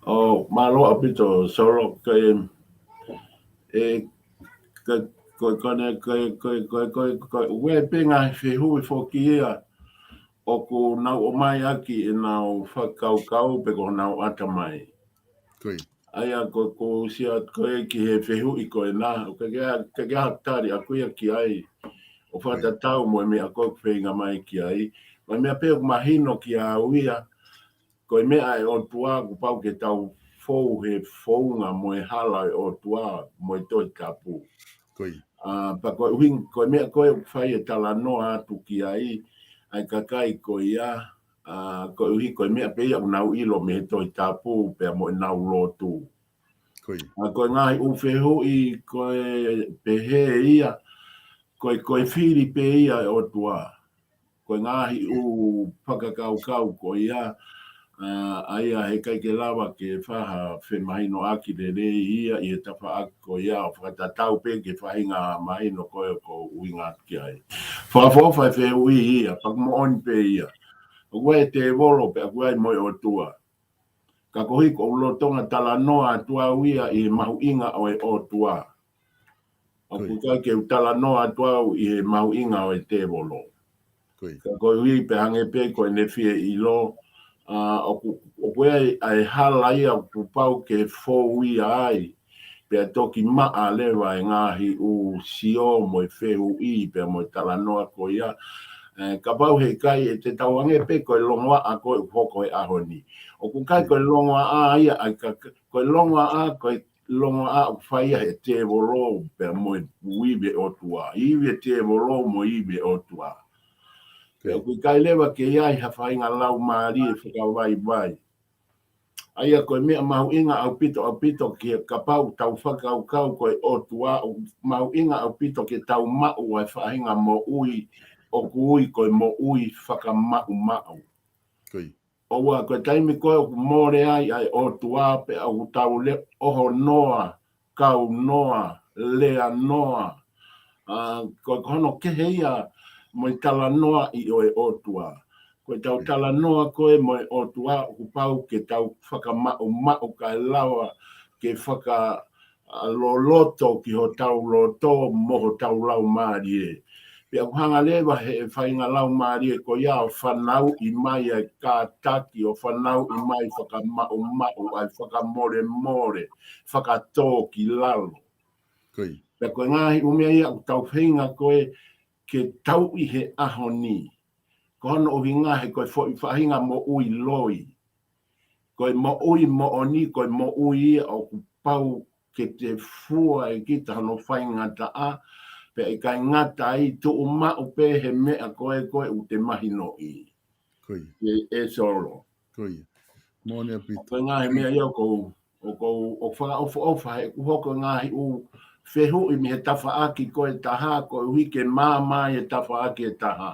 ʻO, mālō ʻaupito, Solo, ko e, ʻe, ko, ko, ko ne, ko, ko, ko, ko, ko, ʻoku ʻi ai pē ngaahi fehuʻi foki ia, ʻoku nau ʻomai ʻaki ʻenau fakakaukau pe ko honau ʻatamai. Ko ia. ʻA ia ko, ko sia ko e ki he fehuʻi ko ena, ʻoku ʻikai ke, ʻikai ke ha tali ʻaku ia ki ai. ʻO fakatatau mo e meʻa ko ē ʻoku feinga mai ki ai. Mo e meʻa pē ʻoku mahino kiate au ia, ko e meʻa ʻa e ʻOtua kuo pau ke tau fou he founga mo e hala ʻo e ʻOtua mo e Tohi Tapu. Ko ia. ʻA, pea koeʻuhi, ko e meʻa ko ē ʻoku fai e talanoa atu ki ai, ʻa e kakai ko ia, ʻa, koeʻuhi, ko e meʻa pē ia ʻoku nau ʻilo mei he Tohi Tapu, pea mo ʻenau lotu. Ko ia. ʻA, ko e ngaahi ʻū fehuʻi, ko e pehē ia, ko e, ko e fili pē ia ʻa e ʻOtua. Ko e ngaahi ʻū fakakaukau ko ia, ʻa, ʻa ia heʻikai ke lava ke faʻa femahinoʻaki lelei ia ʻi he tafaʻaki ko ia ʻo fakatatau pē ki he faʻahinga mahino ko ē ʻoku ou ʻuhinga atu ki ai. Fakaʻofoʻofa e fehuʻi ia, pea ʻoku moʻoni pē ia. ʻOku ʻi ai e tēvolo pea ʻoku ʻi ai mo e ʻOtua. Ka koeʻuhi ʻoku ou lolotonga talanoa atu au ia ʻi he mahuʻinga ʻo e ʻOtua. ʻOku Ko ia. ʻikai ke u talanoa atu au ʻi he mahuʻinga ʻo e tēvolo. Ko ia. Ka koeʻuhi pē hangē pē ko ʻene fie ʻilo, ʻa, ʻoku, ʻoku ʻi ai ʻa e hala ia ʻoku pau ke fou ia ai. Pea toki maʻa leva e ngaahi ʻū sio mo e fehuʻi pea mo e talanoa ko ia. ʻE, kapau heʻikai, ʻe te tau hangē pē ko e longoaʻa ko ē ʻoku hoko he ʻaho ni. ʻOku ʻikai ko e longoaʻa ia, ʻa e ka, ko e longoaʻa, ko e longoaʻa ʻoku fai ia he tēvolo pea mo e ivi ʻo e ʻOtua. Ivi ʻo e tēvolo mo e ivi ʻo e ʻOtua. Pea ʻoku ʻikai leva ke ʻi ai ha faʻahinga laumālie fakavaivai. ʻA ia ko e meʻa mahuʻinga ʻaupito, ʻaupito ki he kapau tau fakakaukau ko e ʻOtua, ʻoku mahuʻinga ʻaupito ke tau maʻu ʻa e faʻahinga moʻui ʻoku ui ko e moʻui fakamaʻumaʻu. Ko ia. ʻOua, ko e taimi ko ē ʻoku mole ai ʻa e ʻOtua pea ʻoku tau lea ʻoho noa, kau noa, lea noa. ʻA, ko, ko hono kehe ia mo e talanoaʻi ʻo e ʻOtua. Ko e tau talanoa ko ē mo e ʻOtua ʻoku pau ke tau fakamaʻumaʻu kae lava ke faka, ʻa, loloto ki hotau loto mo hotau laumālie. Pea ʻoku hanga leva he faʻahinga laumālie ko ia ʻo fanauʻi mai ʻa e kātaki, ʻo fanauʻi mai fakamaʻumaʻu, ʻa e fakamolemole, fakatō ki lalo. Ko ia. Pea ko e ngaahi ʻū meʻa ia ʻoku tau feinga ko ē ke tauʻi he ʻaho ni. Ko hono ʻuhinga he ko e foʻi faʻahinga moʻui loi. Ko e moʻui moʻoni, ko e moʻui ia ʻoku pau ke te fua ʻe kita hono faingataʻa, pea ʻikai ngata ai, tuʻu maʻu pē he meʻa ko ē ko ē ʻoku te mahinoʻi. Ko ia. ʻE, ʻe Solo. Ko ia. Moʻoni ʻaupito. Ko e ngaahi meʻa ia ʻoku ou, ʻoku ou, ʻoku fakaʻofoʻofa he ʻoku hoko e ngaahi ʻū fehuʻi mei he tafaʻaki ko ē ʻe taha, koeʻuhi ke maama ai e tafaʻaki ʻe taha.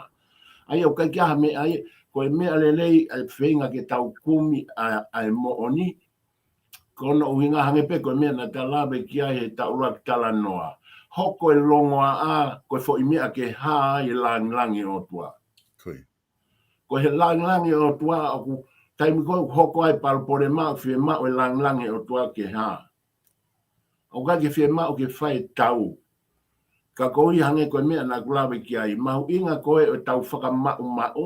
ʻA ia ʻoku ʻikai ke ʻi ai ha meʻa ia, ko e meʻa lelei ʻa e feinga ke tau kumi ʻa, ʻa e moʻoni, ko hono ʻuhinga hangē pē ko e meʻa naʻa ta lave ki ai he taʻulaki talanoa. Hoko e longoaʻa, ko e foʻi meʻa ke hā ai e langilangi ʻo e ʻOtua. Ko ia. Ko e langilangi ʻo e ʻOtua ʻoku taimi ko ē ʻoku hoko ai palopalema ʻoku fiemaʻu e langilangi ʻo e ʻOtua ke hā. ʻOku ʻikai ke fiemaʻu ke fai e tau. Ka koeʻuhi hangē ko e meʻa naʻa ku lave ki ai, mahuʻinga ko ē ʻo e tau fakamaʻumaʻu,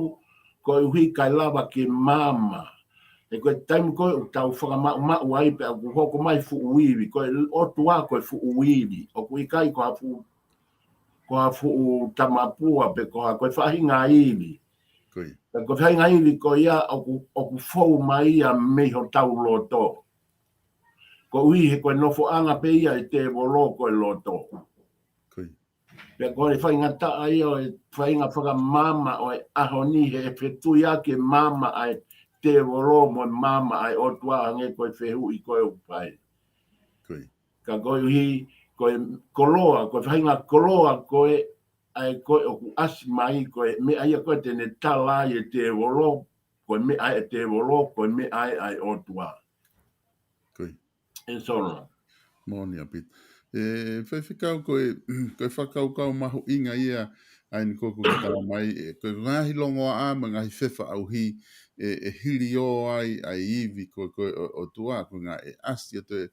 koeʻuhi kae lava ke maama. He ko e taimi ko ē ʻoku tau fakamaʻumaʻu ai pea ʻoku hoko mai fuʻu ivi, ko e ʻOtua ko e fuʻu ivi, ʻoku ʻikai ko ha fuʻu, ko ha fuʻu tamapua pe ko ha, ko e faʻahinga ivi. Ko ia. Pea ko e faʻahinga ivi ko ia ʻoku, ʻoku fou mai ia mei hotau loto. Koeʻuhi he ko e nofoʻanga pē ia ʻo e tēvolo ko e loto. Ko ia. Pea ko e faingataʻa ia ʻo e faʻahinga fakamaama ʻo e ʻaho ni he fetui ʻaki e maama ʻa e tēvolo mo e maama ʻa e ʻOtua hangē ko e fehuʻi ko ē ʻoku fai. Ko ia. Ka koeʻuhi, ko e koloa, ko e faʻahinga koloa ko ē, ʻa ē ko ē ʻoku ʻasi mai, ko e meʻa ia ko ē te ne tala ai e tēvolo, ko e meʻa ʻa e tēvolo, ko e meʻa ʻa e ʻOtua. Ko ia. ʻE Solo. Moʻoni ʻaupito. ʻE, Faifekau, ko e, ko e fakakaukau mahuʻinga ia ʻa eni ko ē ʻoku ke tala mai, ʻe, ko e ngaahi longoaʻa mo e ngaahi fefaʻuhi, ʻe, ʻe hilio ai ʻa e ivi ko ē, ko ē ʻo, ʻOtua, ko e ngaahi ʻasi ʻo toe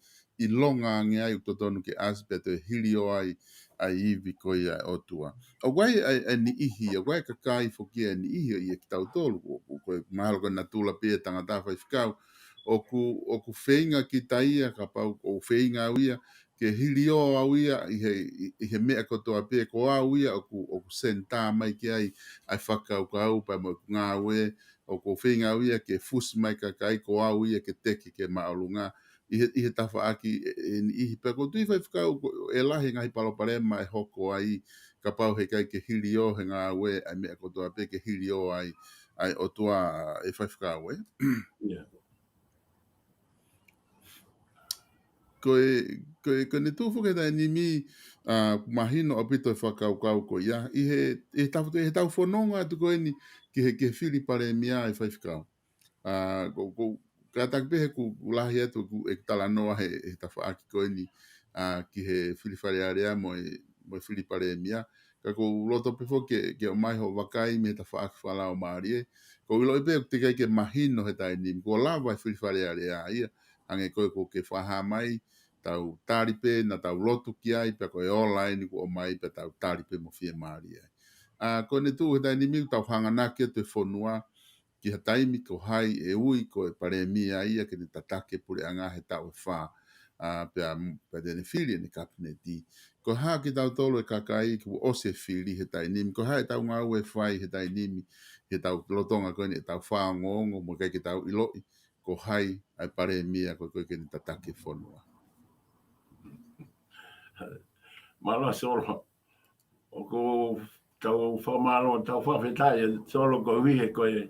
ʻilonga ange ai ʻoku totonu ke ʻasi pea toe hilio ai ʻa e ivi ko ia ʻo e ʻOtua. ʻOku ʻi ai ʻa e, ʻa e niʻihi, ʻoku ʻi ai e kakai foki ʻa e niʻihi ʻo ia kitautolu, ʻoku, ʻoku mahalo ko e natula pē ʻa e tangata faifekau, ʻoku, ʻoku feinga kita ia, kapau ʻoku feinga au ia, ke hilio au ia, ʻi he, ʻi, ʻi he meʻa kotoa pē, ko au ia, ʻoku, ʻoku senitā mai ki ai, ʻa e fakakaukau, pea mo e ngāue, ʻoku feinga au ia, ke fusi mai kakai, ko au ia, ke teki ke māʻolunga, ʻi he, ʻi he tafaʻaki ʻe, ʻe niʻihi pea ʻoku ou tui faifekau, ʻoku, ʻe lahi e ngaahi palopalema ʻe hoko ai, kapau heʻikai ke hilio he ngāue, ʻa e meʻa kotoa pē ke hilio ai, ʻa e ʻOtua ʻe faifekau, ē? ʻIo. Ko e, ko e, ko ʻene tuʻu foki he taimi ni, ʻa, mahino ʻaupito e fakakaukau ko ia. ʻI he, ʻi he tau, ʻi he tau fononga atu ko eni ki he, ki he fili palēmia ʻe faifekau. ʻA, ko, ko, kātaki pē he ʻoku lahi atu ʻeku, ʻeku talanoa he, he tafaʻaki ko eni, ʻa, ki he fili Fale Alea mo e, mo e fili palēmia. Ka ʻoku ou loto pē foki ke, ke ʻomai hoʻo vakai mei he tafaʻaki fakalaumālie. ʻOku ou ʻiloʻi pē ʻoku teʻeki ai ke mahino he taimi ni, kuo lava e fili Fale Alea ia, hangē ko ē ʻoku ke fakahā mai, tau tali pē, naʻa tau lotu ki ai, pea ko e ola eni kuo ʻomai, pea tau tali pē mo fiemālie ai. ʻA, ko ʻene tuʻu he taimi ni, tau hanganaki atu e fonua, ki ha taimi ko hai ʻe ui ko e palēmia ia ke ne tataki e puleʻanga he taʻu ʻe fā, ʻa, pea, pea te ne fili ʻene kapineti. Ko e hā kitautolu e kakai kuo ʻosi e fili he taimi ni, ko e hā ʻetau ngāue ʻe fai he taimi ni, he tau lolotonga ko eni ʻetau fāongoongo, mo e ʻikai ke tau ʻiloʻi ko hai ʻa e palēmia ko ē ko ē ke ne tataki e fonua. Mālō Solo. ʻOku tau fakamālō, tau fakafetaʻi ʻe Solo koeʻuhi he ko e,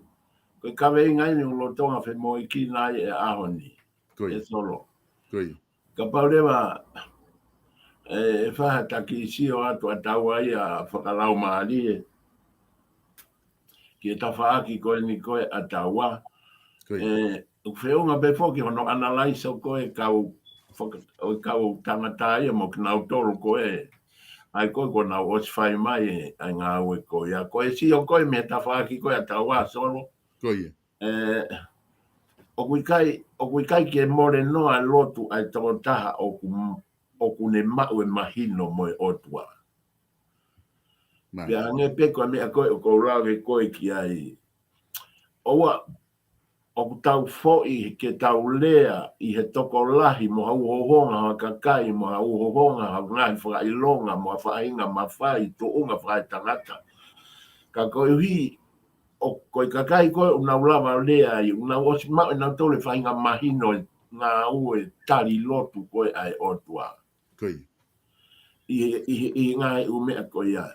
ko e kaveinga eni ʻoku lolotonga femoʻuekina ai e ʻaho ni. Ko ia. ʻE Solo. Ko ia. Kapau leva ʻe, ʻe fai ha taki sio atu ʻa taua ia fakalaumālie ki he tafaʻaki ko eni ko ē ʻa taua. Ko ia. ʻE, ʻoku feʻunga pē foki hono ʻanalaiso ko ē kau faka-, ʻo e kau tangata ia mo kinautolu ko ē. ʻA ia ko ē kuo nau ʻosi fai mai ʻa e ngāue ko ia. Ko e sio ko ē mei he tafaʻaki ko ē ʻa taua Solo. Ko ia. ʻE, ʻoku ʻikai, ʻoku ʻikai ke mole noa lotu ʻa e tokotaha ʻoku, ʻoku ne maʻu e mahino mo e ʻOtua. Mālie. Pea hangē pē ko e meʻa ko ē ʻoku ou lave ko ē ki ai. ʻOua, ʻoku tau foʻi ke tau lea ʻi he tokolahi mo ha ʻū hohonga ha kakai, mo ha ʻū hohonga ha ngaahi fakaʻilonga, mo ha faʻahinga mafai, tuʻunga fakaetangata. Ka koeʻuhi, ʻo, ko e kakai ko ē ʻoku nau lava lea ai, ʻoku nau ʻosi maʻu ʻe nautolu e faʻahinga mahino e ngāue tali lotu ko ē ʻa e ʻOtua. Ko ia. ʻI he, ʻi he, ʻi he ngaahi ʻū meʻa ko ia.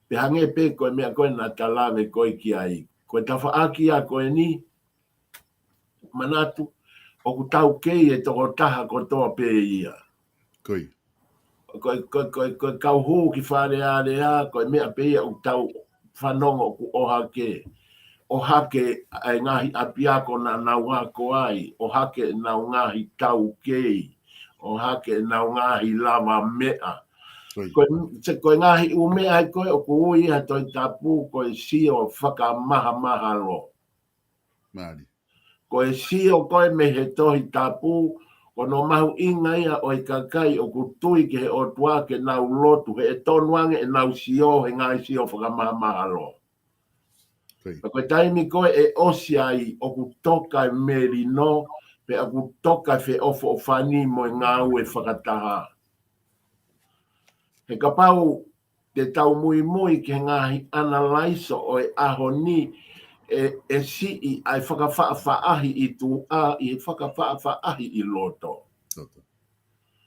Pea hangē pē ko e meʻa ko ē naʻa ta lave ko ē ki ai. Ko e tafaʻaki ia ko eni, manatu, ʻoku taukei e tokotaha kotoa pē ia. Ko ia. Ko e, ko e, ko e, ko e kau hū ki Fale Alea, ko e meʻa pē ia ʻoku tau fanongo ʻoku ʻohake. ʻOhake ʻa e ngaahi ʻapiako naʻa nau ako ai, ʻohake ʻenau ngaahi taukei, ʻohake ʻenau ngaahi lavameʻa. Ko ia. Ko e, se ko e ngaahi ʻū meʻa ia ko ē ʻoku ui ʻe he Tohi Tapu ko e sio fakamahamahalo. Mālie. Ko e sio ko ē mei he Tohi Tapu, ko hono mahuʻinga ia ʻo e kakai ʻoku tui ki he ʻOtua ke nau lotu, he ʻe tonu ange ʻenau sio he ngaahi sio fakamahamahalo. Ko ia. Ka ko e taimi ko ē ʻe ʻosi ai ʻoku toka e melino, pea ʻoku toka e feʻofoʻofani mo e ngāue fakataha. He kapau te tau muimui ki he ngaahi ʻanalaiso ʻo e ʻaho ni, ʻe, ʻe siʻi ʻa e fakafaʻafaʻahi ʻi tuʻa, ʻi he fakafaʻafaʻahi ʻi loto. Loto.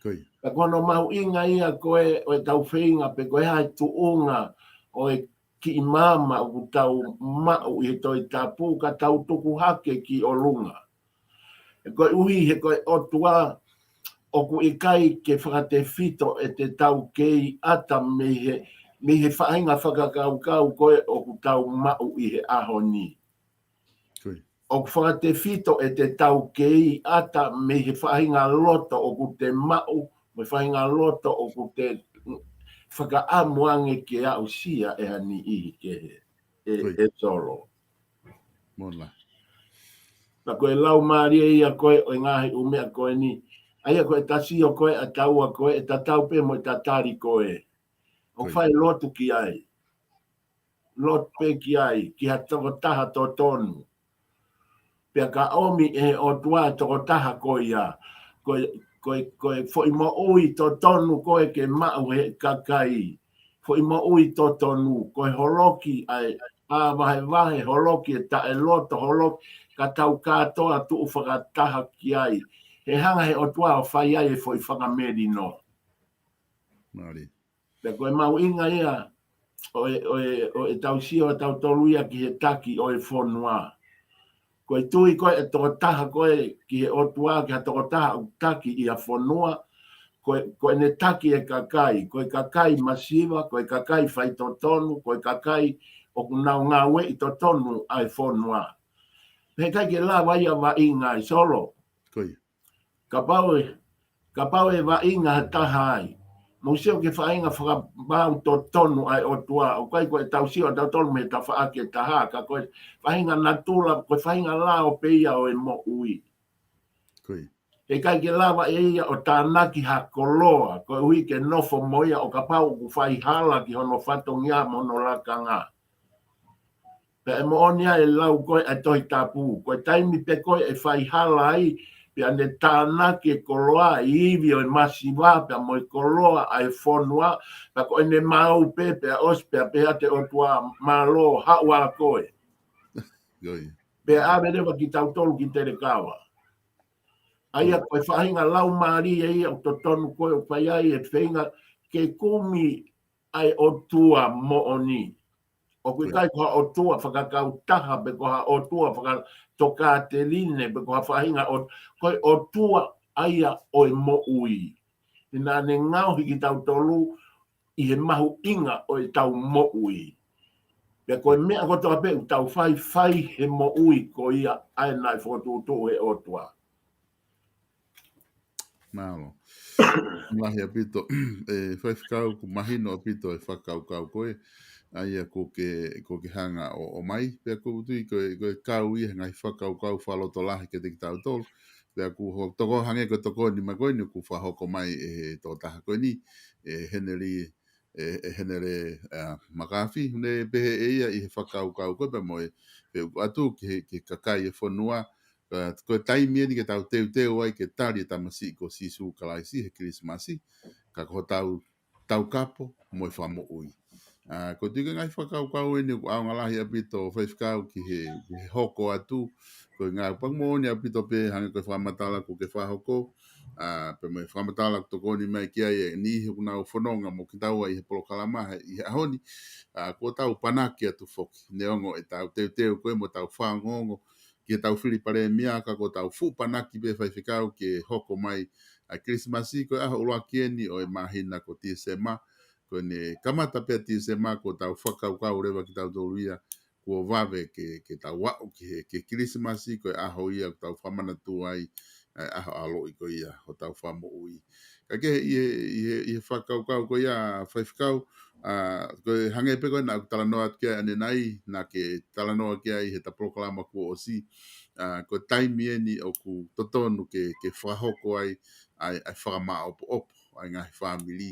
Ko ia. Ka ko hono mahuʻinga ia ko ē ʻo ʻetau feinga pe ko e hā e tuʻunga ʻo e kiʻi maama ʻoku tau maʻu ʻi he Tohi Tapu ka tau tuku hake ki ʻolunga. He koeʻuhi he ko e ʻOtua ʻoku ʻikai ke fakatefito ʻete taukei ʻata mei he, mei he faʻahinga fakakaukau ko ē ʻoku tau maʻu ʻi he ʻaho ni. Ko ia. ʻOku fakatefito ʻete taukei ʻata mei he faʻahinga loto ʻoku te maʻu, mo e faʻahinga loto ʻoku te fakaʻamu ange ke aʻusia ʻe ha niʻihi kehe. ʻE, ko ia. ʻE Solo. Mola. Pea ko e laumālie ia ko ē ʻo e ngaahi ʻū meʻa ko eni. ʻA ia ko e ta sio ko ē ʻa taua ko ē, ʻe tatau pē mo e ta tali ko ē. ʻOku fai lotu ki ai. Lotu pē ki ai, ki ha tokotaha totonu. Pea ka ʻomi ʻe he ʻOtua e tokotaha ko ia. Ko e, ko e, ko e foʻi moʻui totonu ko ē ke maʻu ʻe he kakai. Foʻi moʻui totonu, ko e holoki ʻa e, ʻa vahevahe holoki e taʻeloto holoki, ka tau kātoa tuʻu fakataha ki ai. He hanga he ʻOtua ʻo fai ai e foʻi fakamelino. Mālie. Pea ko e mahuʻinga ia ʻo e, ʻo e, ʻo e tau sio ʻa tautolu ia ki he taki ʻo e fonua. Ko e tui ko ē ʻa e tokotaha ko ē ki he ʻOtua, ki ha tokotaha ʻoku taki ʻi ha fonua, ko e, ko ʻene taki e kakai, ko e kakai masiva, ko e kakai faitotonu, ko e kakai ʻoku nau ngāueʻi totonu ʻa e fonua. Pea ʻikai ke lava ia vaʻinga ai, Solo. Ko ia. Kapau ʻe, kapau ʻe vaʻinga ha taha ai. Mou sio ki he faʻahinga fakamaau totonu ʻa e ʻOtua. ʻOku ʻikai ko e tau sio ʻa tautolu mei he tafaʻaki ʻe taha. Ka ko e faʻahinga natula, ko e faʻahinga lao pē ia ʻo e moʻui. Ko ia. He ʻikai ke lava ʻe ia ʻo tānaki ha koloa, koeʻuhi ke nofo mo ia ʻo kapau ʻoku fai hala ki hono fatongia mo hono lakanga. Pea ʻe moʻoni ʻa e lau ko ē ʻa e Tohi Tapu. Ko e taimi pē ko ē ʻe fai hala ai, pea ne tānaki e koloa, e ivi ʻo e masiva, pea mo e koloa ʻa e fonua, pea ko ʻene maau pē, pea ʻosi, pea pehē atu e ʻOtua mālō, haʻu ā koe. Ko ia. Pea ʻave leva kitautolu ki Telekava. ʻA ia ko e faʻahinga laumālie ia ʻoku totonu ko ē ʻo fai ai e feinga ke kumi ʻa e ʻOtua moʻoni. ʻOku ʻikai ko ha ʻOtua fakakautaha, pe ko ha ʻOtua fakatokāteline, pe ko ha faʻahinga ʻo, ko e ʻOtua ʻa ia ʻo e moʻui. He naʻa ne ngaohi kitautolu ʻi he mahuʻinga ʻo e tau moʻui. Pea ko e meʻa kotoa pē ʻoku tau fai, fai he moʻui ko ia ʻa ē naʻe fokotuʻutuʻu he ʻOtua. Mālō. Lahi ʻaupito, ʻe Faifekau, ʻoku mahino ʻaupito e fakakaukau ko ē, ʻa ia ʻoku ke, ʻoku ke hanga ʻo, ʻomai, pea ʻoku ou tui ko e, ko e kau ia he ngaahi fakakaukau fakalotolahi kiate kitautolu, pea ʻoku ho-, toko hangē ko e tokoni mai ko eni, ʻoku fakahoko mai ʻe he tokotaha ko eni, ʻe Henelī, ʻe, ʻe Henelē, ʻa, Makafi, ne pehē ʻe ia ʻi he fakakaukau ko ē pea mo e, pea ʻoku ʻatu ki he, ki he kakai e fonua, ka, ko e taimi eni ke tau teuteu ai ke tali e tamasiʻi ko Sīsū Kalaisi he Kilisimasi, ka ko hotau taukapo mo e fakamoʻui. ʻA, ʻoku ou tui ko e ngaahi fakakaukau eni ʻoku ʻaonga lahi ʻaupito Faifekau ki he, ki he hoko atu, ko e ngaahi pea moʻoni ʻaupito pē hangē ko e fakamatala ʻoku ke fakahoko, ʻa, pea mo e fakamatala ʻoku tokoni mai ki ai e niʻihi ʻoku nau fononga mo kitaua ʻi he polokalama he, ʻi he ʻaho ni, ʻa, kuo tau panaki atu foki. Neongo ʻetau teuteu ko ē mo ʻetau fanongonongo ki heʻetau fili palēmia, ka kuo tau fuʻu panaki pē Faifekau ke hoko mai ʻa e Kilisimasi, ko e ʻaho ʻuluaki eni ʻo e māhina ko Tīsema, ko ʻene kamata pē ʻa Tīsema kuo tau fakakaukau leva kitautolu ia, kuo vave ke, ke tau aʻu ki he, ki he Kilisimasi, ko e ʻaho ia ʻoku tau fakamanatua ai, ʻa e ʻaho ʻaloʻi ko ia hotau Fakamoʻui. Ka ko e ʻi he, ʻi he, ʻi he fakakaukau ko ia Faifekau, ʻa, ko e hangē pē ko ē naʻa ku talanoa atu ki ai ʻanenai, naʻa ke talanoa ki ai he ta polokalama kuo ʻosi, ʻa, ko e taimi eni ʻoku totonu ke, ke fakahoko ai, ʻa e, ʻa e fakamāʻopoʻopo ʻa e ngaahi fāmili,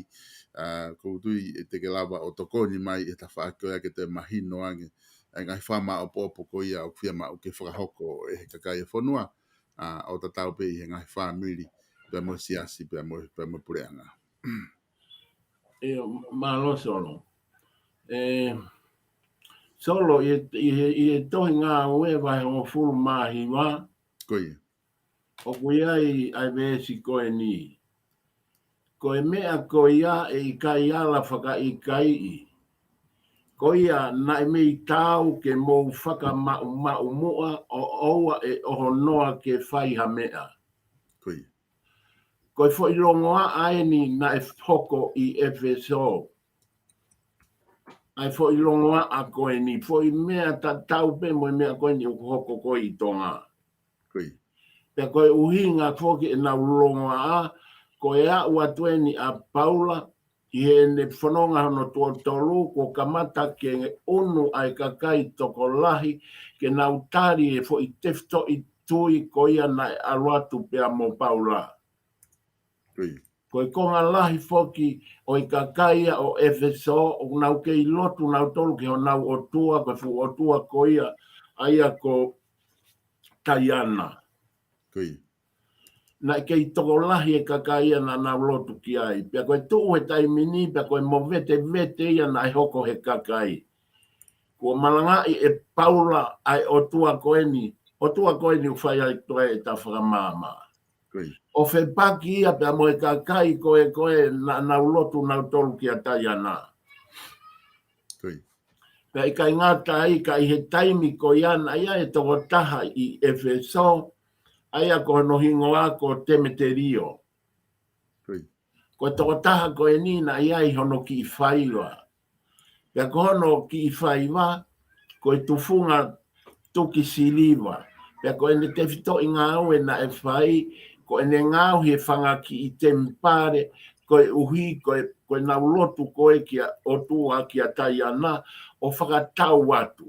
ʻa, ʻoku ou tui ʻe te ke lava ʻo tokoni mai he tafaʻaki ko ia ke toe mahino ange ʻa e ngaahi fakamāʻopoʻopo ko ia ʻoku fiemaʻu ke fakahoko ʻe he kakai e fonua, ʻa, ʻo tatau pē ʻi he ngaahi fāmili, pea mo e siasi, pea mo, pea mo e puleʻanga. ʻIo, mālō Solo. ʻE, Solo, ʻi he, ʻi he, ʻi he Tohi Ngāue vahe hongofulu mā hiva, Ko ia. ʻoku ʻi ai ʻa e veesi ko eni. Ko e meʻa ko ia ʻe ʻikai ala fakaʻikaiʻi. Ko ia naʻe mei taau ke mou fakamaʻumaʻu muʻa ʻo ʻoua ʻe ʻohonoa ke fai ha meʻa. Ko ia. Ko e foʻi longoaʻa eni naʻe hoko ʻi ʻEfesō. ʻA e foʻi longoaʻa ko eni, foʻi meʻa tatau pē mo e meʻa ko eni ʻoku hoko ko ē ʻi Tonga. Ko ia. Pea ko e ʻuhinga foki ʻenau longoaʻa, ko e aʻu atu eni ʻa Paula, ʻi heʻene fononga hono tuʻo tolu, kuo kamata ke ʻunu ʻa e kakai tokolahi, ke nau tali e foʻi tefitoʻi tui ko ia naʻe ʻalu atu pea mo Paula. Ko ia. Ko e konga lahi foki ʻo e kakai ia ʻo ʻEfesō, ʻoku nau kei lotu nautolu ki honau ʻotua, ko e fuʻu ʻotua ko ia, ʻa ia ko Taiana. Naʻe kei tokolahi e kakai ia naʻa nau lotu ki ai. Pea ko e tuʻu he taimi ni, pea ko e movetevete ia naʻe hoko he kakai. Kuo malangaʻi ʻe Paula ʻa e ʻotua ko eni, ʻotua ko eni ʻoku fai ai ʻetau fakamaama. ʻO fepaki ia pea mo e kakai ko ē ko ē naʻa nau lotu nautolu kia Taiana. Pea ʻikai ngata ai, ka ʻi he taimi ko ia naʻe ʻi ai e tokotaha ʻi ʻEfesō, ʻa ia ko hono hingoa ko Temetelio. Ko e tokotaha ko eni naʻe ʻi ai hono kiʻi faiva. Pea ko hono kiʻi faiva, ko e tufunga tuki siliva. Pea ko ʻene tefitoʻi ngāue naʻe fai, ko ʻene ngaohi e fanga kiʻi temipale, koeʻuhi ko e, ko ʻenau lotu ko ē kia ʻotua kia Taiana, ʻo fakatau atu.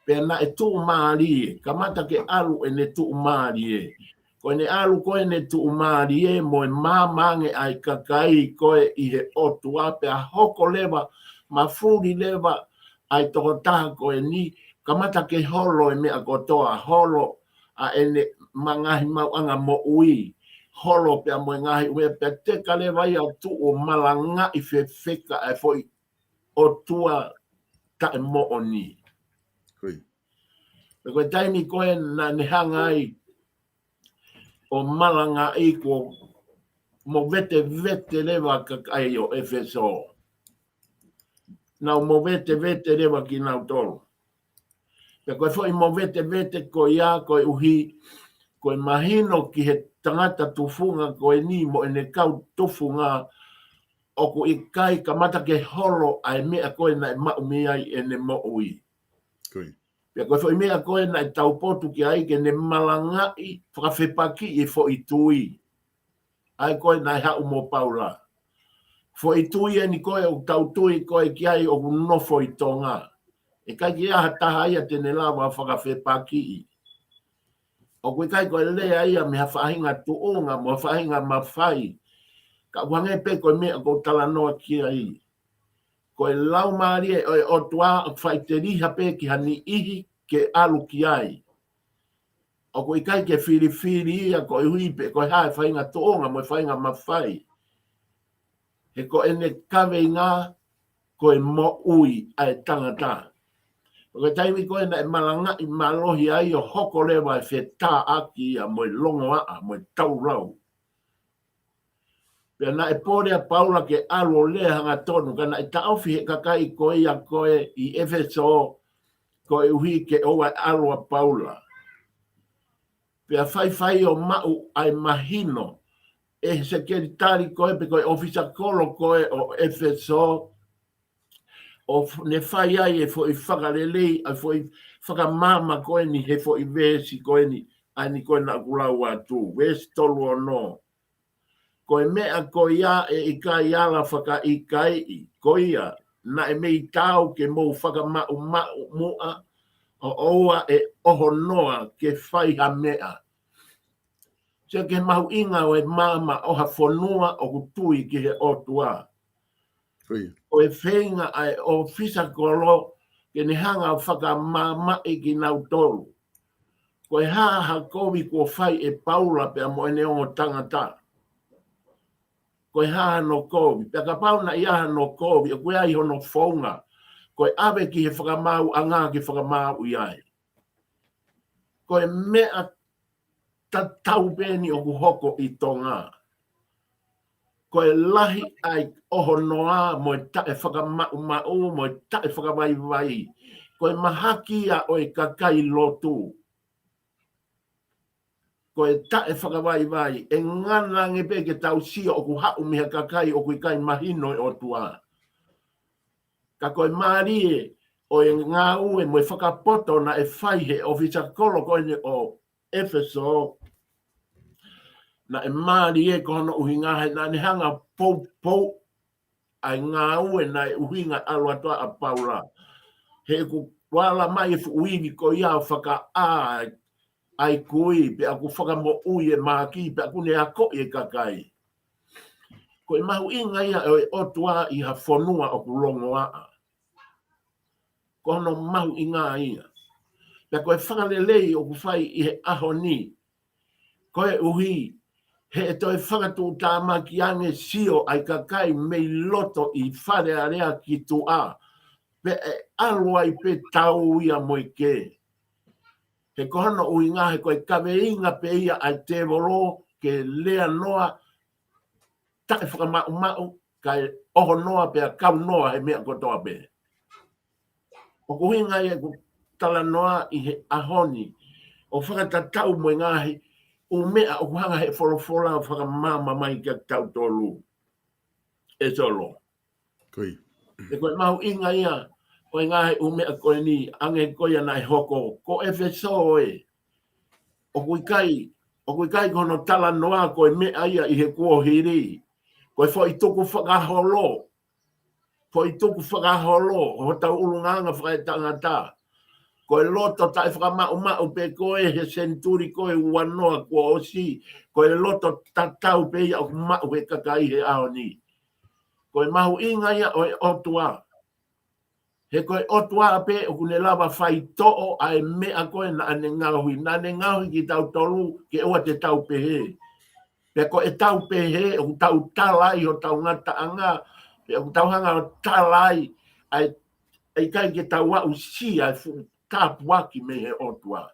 Pea naʻe tuʻumālie, kamata ke ʻalu ʻene tuʻumālie. Ko ʻene ʻalu ko ē ʻene tuʻumālie mo e maama ange ʻa e kakai ko ē ʻi he ʻotua, pea hoko leva, mafuli leva ʻa e tokotaha ko eni, kamata ke holo e meʻa kotoa, holo ʻa ʻene ngaahi maʻuʻanga moʻui, holo pea mo e ngaahi ʻū meʻa, pea teka leva ia ʻo tuʻu ʻo malangaʻi fefeka ʻa e foʻi ʻotua taʻemoʻoni. Pea ko e taimi ko ē naʻa ne hanga ai ʻo malangaʻi, kuo movetevete leva kakai ʻo ʻEfesō. Nau movetevete leva kinautolu. Pea ko e foʻi movetevete ko ia koeʻuhi, ko e mahino ki he tangata tufunga ko eni mo ʻene kau tufunga, ʻoku ʻikai, kamata ke holo ʻa e meʻa ko ē naʻe maʻu mei ai ʻene moʻui. Pea ko e foʻi meʻa ko ē naʻe taupotu ki ai ke ne malangaʻi, fakafepakiʻi e foʻi tui. ʻA ia ko ē naʻe haʻu mo Paula. Foʻi tui eni ko ē ʻoku tau tui ko ē ki ai ʻoku nofo ʻi Tonga. ʻIkai ke ʻi ai ha taha ia te ne lava fakafepakiʻi. ʻOku ʻikai ko e lea ia mei ha faʻahinga tuʻunga mo ha faʻahinga mafai. Ka ʻoku hangē pē ko e meʻa ʻoku ou talanoa ki ai. Ko e Laumālie ʻo e ʻOtua ʻoku faʻiteliha pē ki ha niʻihi ke ʻalu ki ai. ʻOku ʻikai ke filifili ia koeʻuhi pē ko e hā e faʻahinga tuʻunga mo e faʻahinga mafai. He ko ʻene kaveinga ko e moʻui ʻa e tangata. Ko e taimi ko ē naʻe malangaʻi mālohi ai ʻo hoko leva e fetāʻaki ia mo e longoaʻa mo e taulau. Pea naʻe pole ʻa Paula ke ʻalu ʻo lea hangatonu, ka naʻe taʻofi he kakai ko ia ko ē ʻi ʻEfesō, koeʻuhi ke ʻoua ʻe ʻalu ʻa Paula. Pea faifai ʻo maʻu ʻa e mahino ʻe he sekelitali ko ē pe ko e ʻōfisa kolo ko ē ʻo ʻEfesō, ʻo f-, ne fai ai e foʻi fakalelei, ʻa e foʻi fakamaama ko eni he foʻi veesi ko eni, ʻa eni ko ē naʻa ku lau atu, veesi tolu ono. Ko e meʻa ko ia ʻe ʻikai ala fakaʻikaiʻi, ko ia, naʻe mei taau ke mou fakamaʻumaʻu muʻa, ʻo ʻoua ʻe ʻohonoa ke fai ha meʻa. Sio ki he mahuʻinga ʻo e maama ʻo ha fonua ʻoku tui ki he ʻOtua. Ko e feinga ʻa e ʻōfisa kolo ke ne hanga ʻo fakamaamaʻi kinautolu. Ko e hā ha kovi kuo fai ʻe Paula pea mo ʻene ongo tangata? Ko e hā hano kovi? Pea kapau naʻe ʻi ai hano kovi, ʻoku ʻi ai hono founga. Ko e ʻave ki he fakamaauʻanga ke fakamaauʻi ai. Ko e meʻa tatau pē eni ʻoku hoko ʻi Tonga. Ko e lahi ʻa e ʻohonoa mo e taʻe fakamaʻumaʻu mo e taʻe fakavaivai. Ko e mahaki ia ʻo e kakai lotu. Ko e taʻe fakavaivai, ʻe ngana ange pē ke tau sio ʻoku haʻu mei ha kakai ʻoku ʻikai mahino e ʻOtua. Ka ko e mālie ʻo e ngāue mo e fakapoto naʻe fai he ʻōfisa kolo ko eni ʻo ʻEfesō, naʻe mālie ko hono ʻuhinga he naʻa ne hanga poupou ʻa e ngāue naʻe ʻuhinga ʻalu atu ʻa Paula. He ʻoku ala mai e fuʻu ivi ko ia ʻo fakaʻā ʻa e kui, pea ʻoku fakamoʻui e mahaki, pea ʻoku ne akoʻi e kakai. Ko e mahuʻinga ia ʻo e ʻOtua ʻi ha fonua ʻoku longoaʻa. Ko hono mahuʻinga ia. Pea ko e fakalelei ʻoku fai ʻi he ʻaho ni, koeʻuhi he ʻe toe fakatuʻutāmaki ange sio ʻa e kakai mei loto ʻi Fale Alea ki tuʻa, pea ʻe ʻalu ai pē tau ia mo e kē. He ko hono ʻuhinga he ko e kaveinga pē ia ʻa e tēvolo ke lea noa, taʻe fakamaʻumaʻu, kae ʻoho noa pea kau noa he meʻa kotoa pē. ʻOku ʻuhinga ia ʻeku talanoa ʻi he ʻaho ni ʻo fakatatau mo e ngaahi ʻū meʻa ʻoku hanga he folofola ʻo fakamāmā mai kia tautolu. ʻE Solo. Ko ia. He ko e mahuʻinga ia ʻo e ngaahi ʻū meʻa ko eni, ange ko ia naʻe hoko. Ko ʻEfesō ē. ʻOku ʻikai, ʻoku ʻikai ko hono talanoa ko e meʻa ia ʻi he kuohili. Ko e foʻi tukufakaholo. Foʻi tukufakaholo ʻo hotau ʻulungaanga fakaetangata. Ko e loto taʻe fakamaʻumaʻu pē ko ē he senituli ko ē ua noa kuo ʻosi. Ko e loto tatau pē ia ʻoku maʻu he kakai he ʻaho ni. Ko e mahuʻinga ia ʻo e ʻOtua. He ko e ʻOtua pē ʻoku ne lava faitoʻo ʻa e meʻa ko ē naʻa ne ngaohi. Naʻa ne ngaohi kitautolu ke ʻoua te tau pehē. Pea ko e tau pehē, ʻoku tau tala ai hotau ngataʻanga, pea ʻoku tau hanga ʻo tala ai, ʻa e, ʻa e ʻikai ke tau aʻusia ʻa e fuʻu tāpuaki mei he ʻOtua.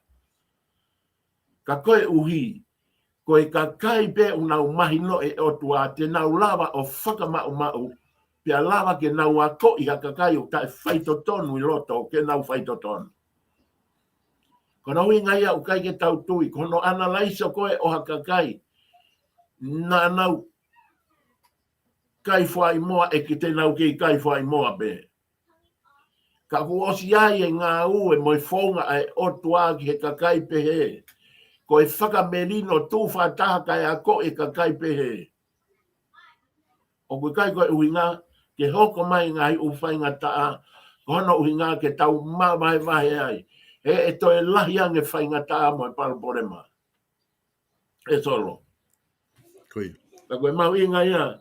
Ka koeʻuhi, ko e kakai pē ʻoku nau mahinoʻi e ʻOtua, te nau lava ʻo fakamaʻumaʻu, pea lava ke nau akoʻi ha kakai ʻoku taʻe faitotonu ʻi loto, ke nau faitotonu. Ko hono ʻuhinga ia ʻoku ʻikai ke tau tui, ko hono ʻanalaiso ko ē ʻo ha kakai, naʻa nau kai foʻi moa ʻe kite nau kei kai foʻi moa pē. Ka kuo ʻosi ʻi ai e ngāue mo e founga ʻa e ʻOtua ki he kakai pehē. Ko e fakamelino tuʻu fakataha kae akoʻi e kakai pehē. ʻOku ʻikai ko e ʻuhinga ke hoko mai ngaahi ʻū faingataʻa, ko hono ʻuhinga ke tau mavahevahe ai. He ʻe toe lahi ange faingataʻa mo e palopalema. ʻE Solo. Ko ia. Ka ko e mahuʻinga ia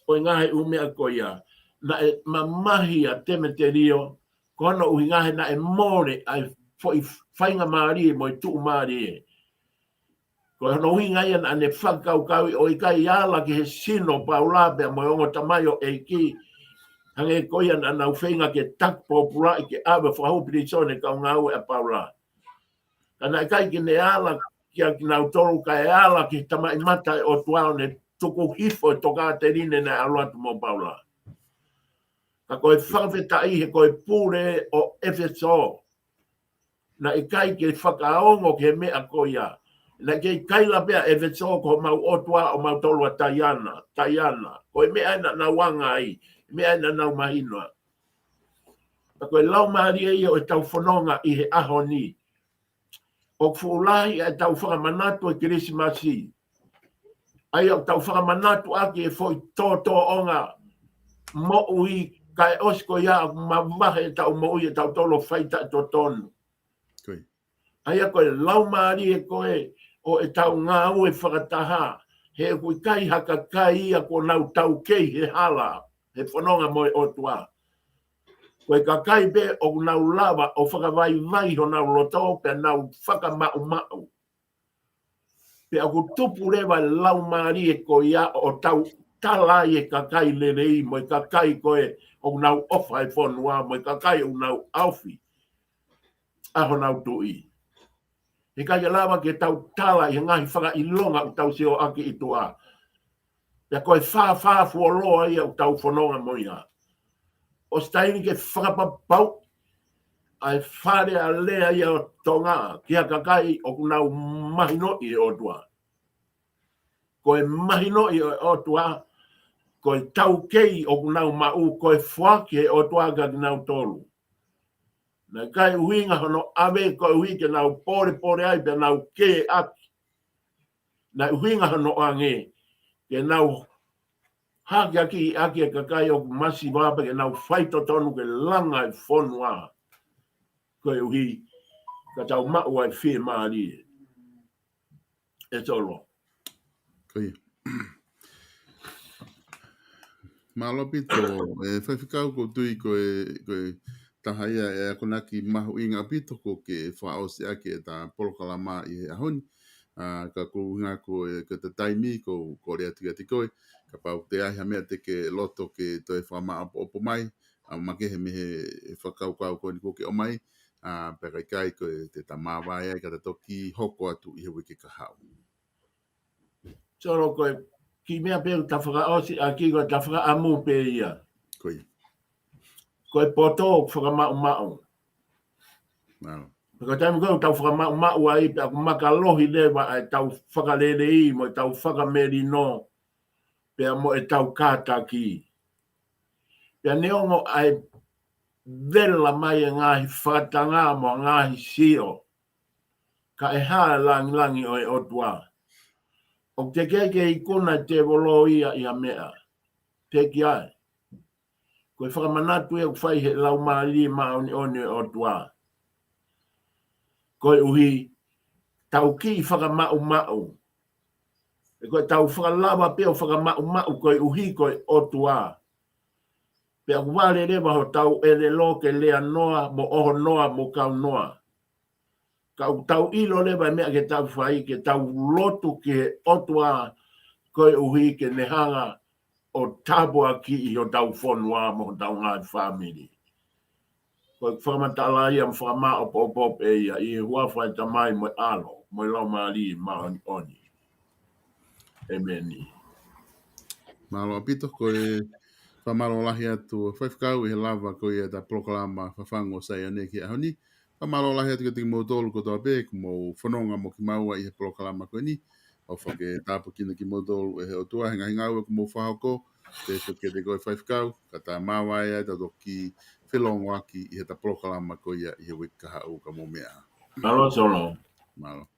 ʻo e ngaahi ʻū meʻa ko ia. Naʻe mamahi ʻa Temetelio, ko hono ʻuhinga he naʻe mole ʻa e foʻi faingamālie mo e tuʻumālie. Ko hono ʻuhinga ia naʻa ne fakakaukauʻi ʻo ʻikai ala ki he sino ʻo Paula pea mo e ongo tamaioʻeiki. Hangē ko ia naʻa nau feinga ke taki pōpulaʻi ke ʻave fakahū pilīsone kau ngāue ʻa Paula. Ka naʻe ʻikai ke ne ala kia kinautolu kae ala ki he tamaʻimata ʻo e ʻOtua ʻo ne tuku hifo e tokāteline naʻe ʻalu atu mo Paula. Ka ko e fakafetaʻi he ko e pule ʻo ʻEfesō. Naʻe ʻikai ke fakaongo ki he meʻa ko ia. Naʻe kei kaila pē ʻa ʻEfesō ko homau ʻotua ʻomautolu ʻa Taiana, Taiana. Ko e meʻa ē naʻa nau anga ai, meʻa ē naʻa nau mahino. Ka ko e laumālie ia ʻo ʻetau fononga ʻi he ʻaho ni. ʻOku fuʻu lahi ʻa ʻetau fakamanatu e Kilisimasi. ʻA ia ʻoku tau fakamanatu ʻaki e foʻi tōtōʻonga moʻui kae ʻosi ko ia ʻoku mavahe ʻetau moʻui ʻe tautolu ʻo fai taʻetotonu. Ko ia. ʻA ia ko e laumālie ko ē ʻo ʻetau ngāue fakataha, he ʻoku ʻikai ha kakai ia kuo nau taukei he hala, he fononga mo e ʻOtua. Ko e kakai pē ʻoku nau lava ʻo fakavaivai honau loto pea nau fakamaʻumaʻu. Pea ʻoku tupu leva e laumālie ko ia ʻo tau tala ai e kakai lelei mo e kakai ko ē ʻoku nau ʻofa he fonua mo e kakai ʻoku nau ʻaofi ʻa honau tuʻi. He ʻikai ke lava ke tau tala ʻi he ngaahi fakaʻilonga ʻoku tau sio ʻaki ʻi tuʻa. Pea ko e fāfā fuoloa ia ʻoku tau fononga mo ia. ʻOsi taimi ke fakapapauʻi ʻa e Fale Alea ia ʻo Tonga ki ha kakai ʻoku nau mahinoʻi e ʻOtua. Ko e mahinoʻi ʻo e ʻOtua, ko e taukei ʻoku nau maʻu, ko e foaki ʻe he ʻOtua kia kinautolu. Naʻe ʻikai ʻuhinga hono ʻave koeʻuhi ke nau polepole ai pea nau kē ʻaki. Naʻe ʻuhinga hono ʻoange ke nau hakeakiʻi ʻaki e kakai ʻoku masiva pea ke nau faitotonu ke langa e fonua. Koeʻuhi ka tau maʻu ai fiemālie. ʻE Solo. Ko ia. Mālō ʻaupito, ʻe Faifekau, ʻoku ou tui ko e, ko e taha ia ʻa e akonaki mahuʻinga ʻaupito kuo ke fakaʻosi ʻaki ʻeta polokalama ʻi he ʻaho ni. ʻA, ka ko e ʻuhinga ko e, ko ʻeta taimi, ko, ko e lea atu kiate koe, kapau te ʻi ai ha meʻa te ke loto ke toe fakamāʻopoʻopo mai, ʻa, makehe mei he fakakaukau ko eni kuo ke ʻomai, ʻa, pea ka ʻikai ko e te ta māvae ai ka ta toki hoko atu ʻi he uike kahaʻu. Solo, ko e kiʻi meʻa pē ʻoku ta fakaʻosi ʻaki, ko ʻeta fakaʻamu pē ia. Ko ia. Ko e poto ʻoku fakamaʻumaʻu. Mālō. Pea ko e taimi ko ē ʻoku tau fakamaʻumaʻu ai, pea ʻoku makalohi leva ʻa ʻetau fakalelei, mo ʻetau fakamelino, pea mo ʻetau kātaki. Pea neongo ʻa e vela mai e ngaahi fakatanga mo e ngaahi sio, ka ʻe hā e langilangi ʻo e ʻOtua? ʻOku teʻeki ke ikuna e tēvolo ia ʻi ha meʻa. Teʻeki ai. Ko e fakamanatu ia ʻoku fai he Laumālie Māʻoniʻoni ʻo e ʻOtua. Koeʻuhi, tau kiʻi fakamaʻumaʻu. ʻE ko ʻetau fakalava pē ʻo fakamaʻumaʻu koeʻuhi ko e ʻOtua. Pea ʻoku vale leva hotau ʻelelo ke lea noa, mo ʻoho noa, mo kau noa. Ka ʻoku tau ʻilo leva e meʻa ke tau fai, ke tau lotu ki he ʻOtua koeʻuhi ke ne hanga ʻo tāpuakiʻi hotau fonua mo hotau ngaahi fāmili. Ko e fakamatala ia mo fakamāʻopoʻopo pē ia ʻi he huafa ʻo e Tamai mo e ʻAlo, mo e Laumālie Māʻoniʻoni. ʻEmeni. Mālō ʻaupito, ko e fakamālō lahi atu Faifekau ʻi he lava ko ia ʻeta polokalama Fafangu ʻo Saione ki he ʻaho ni. Fakamālō lahi atu kiate kimoutolu kotoa pē kuo mou fononga mo kimaua ʻi he polokalama ko eni. ʻOfa ke tāpuekina kimoutolu ʻe he ʻOtua he ngaahi ngāue kuo mou fakahoko, pehē foki kiate koe Faifekau, ka ta māvae ai ʻeta toki felōngoaki ʻi heʻeta polokalama ko ia ʻi he uike kahaʻu, ka mou meʻa ā. Mālō, Solo. Mālō.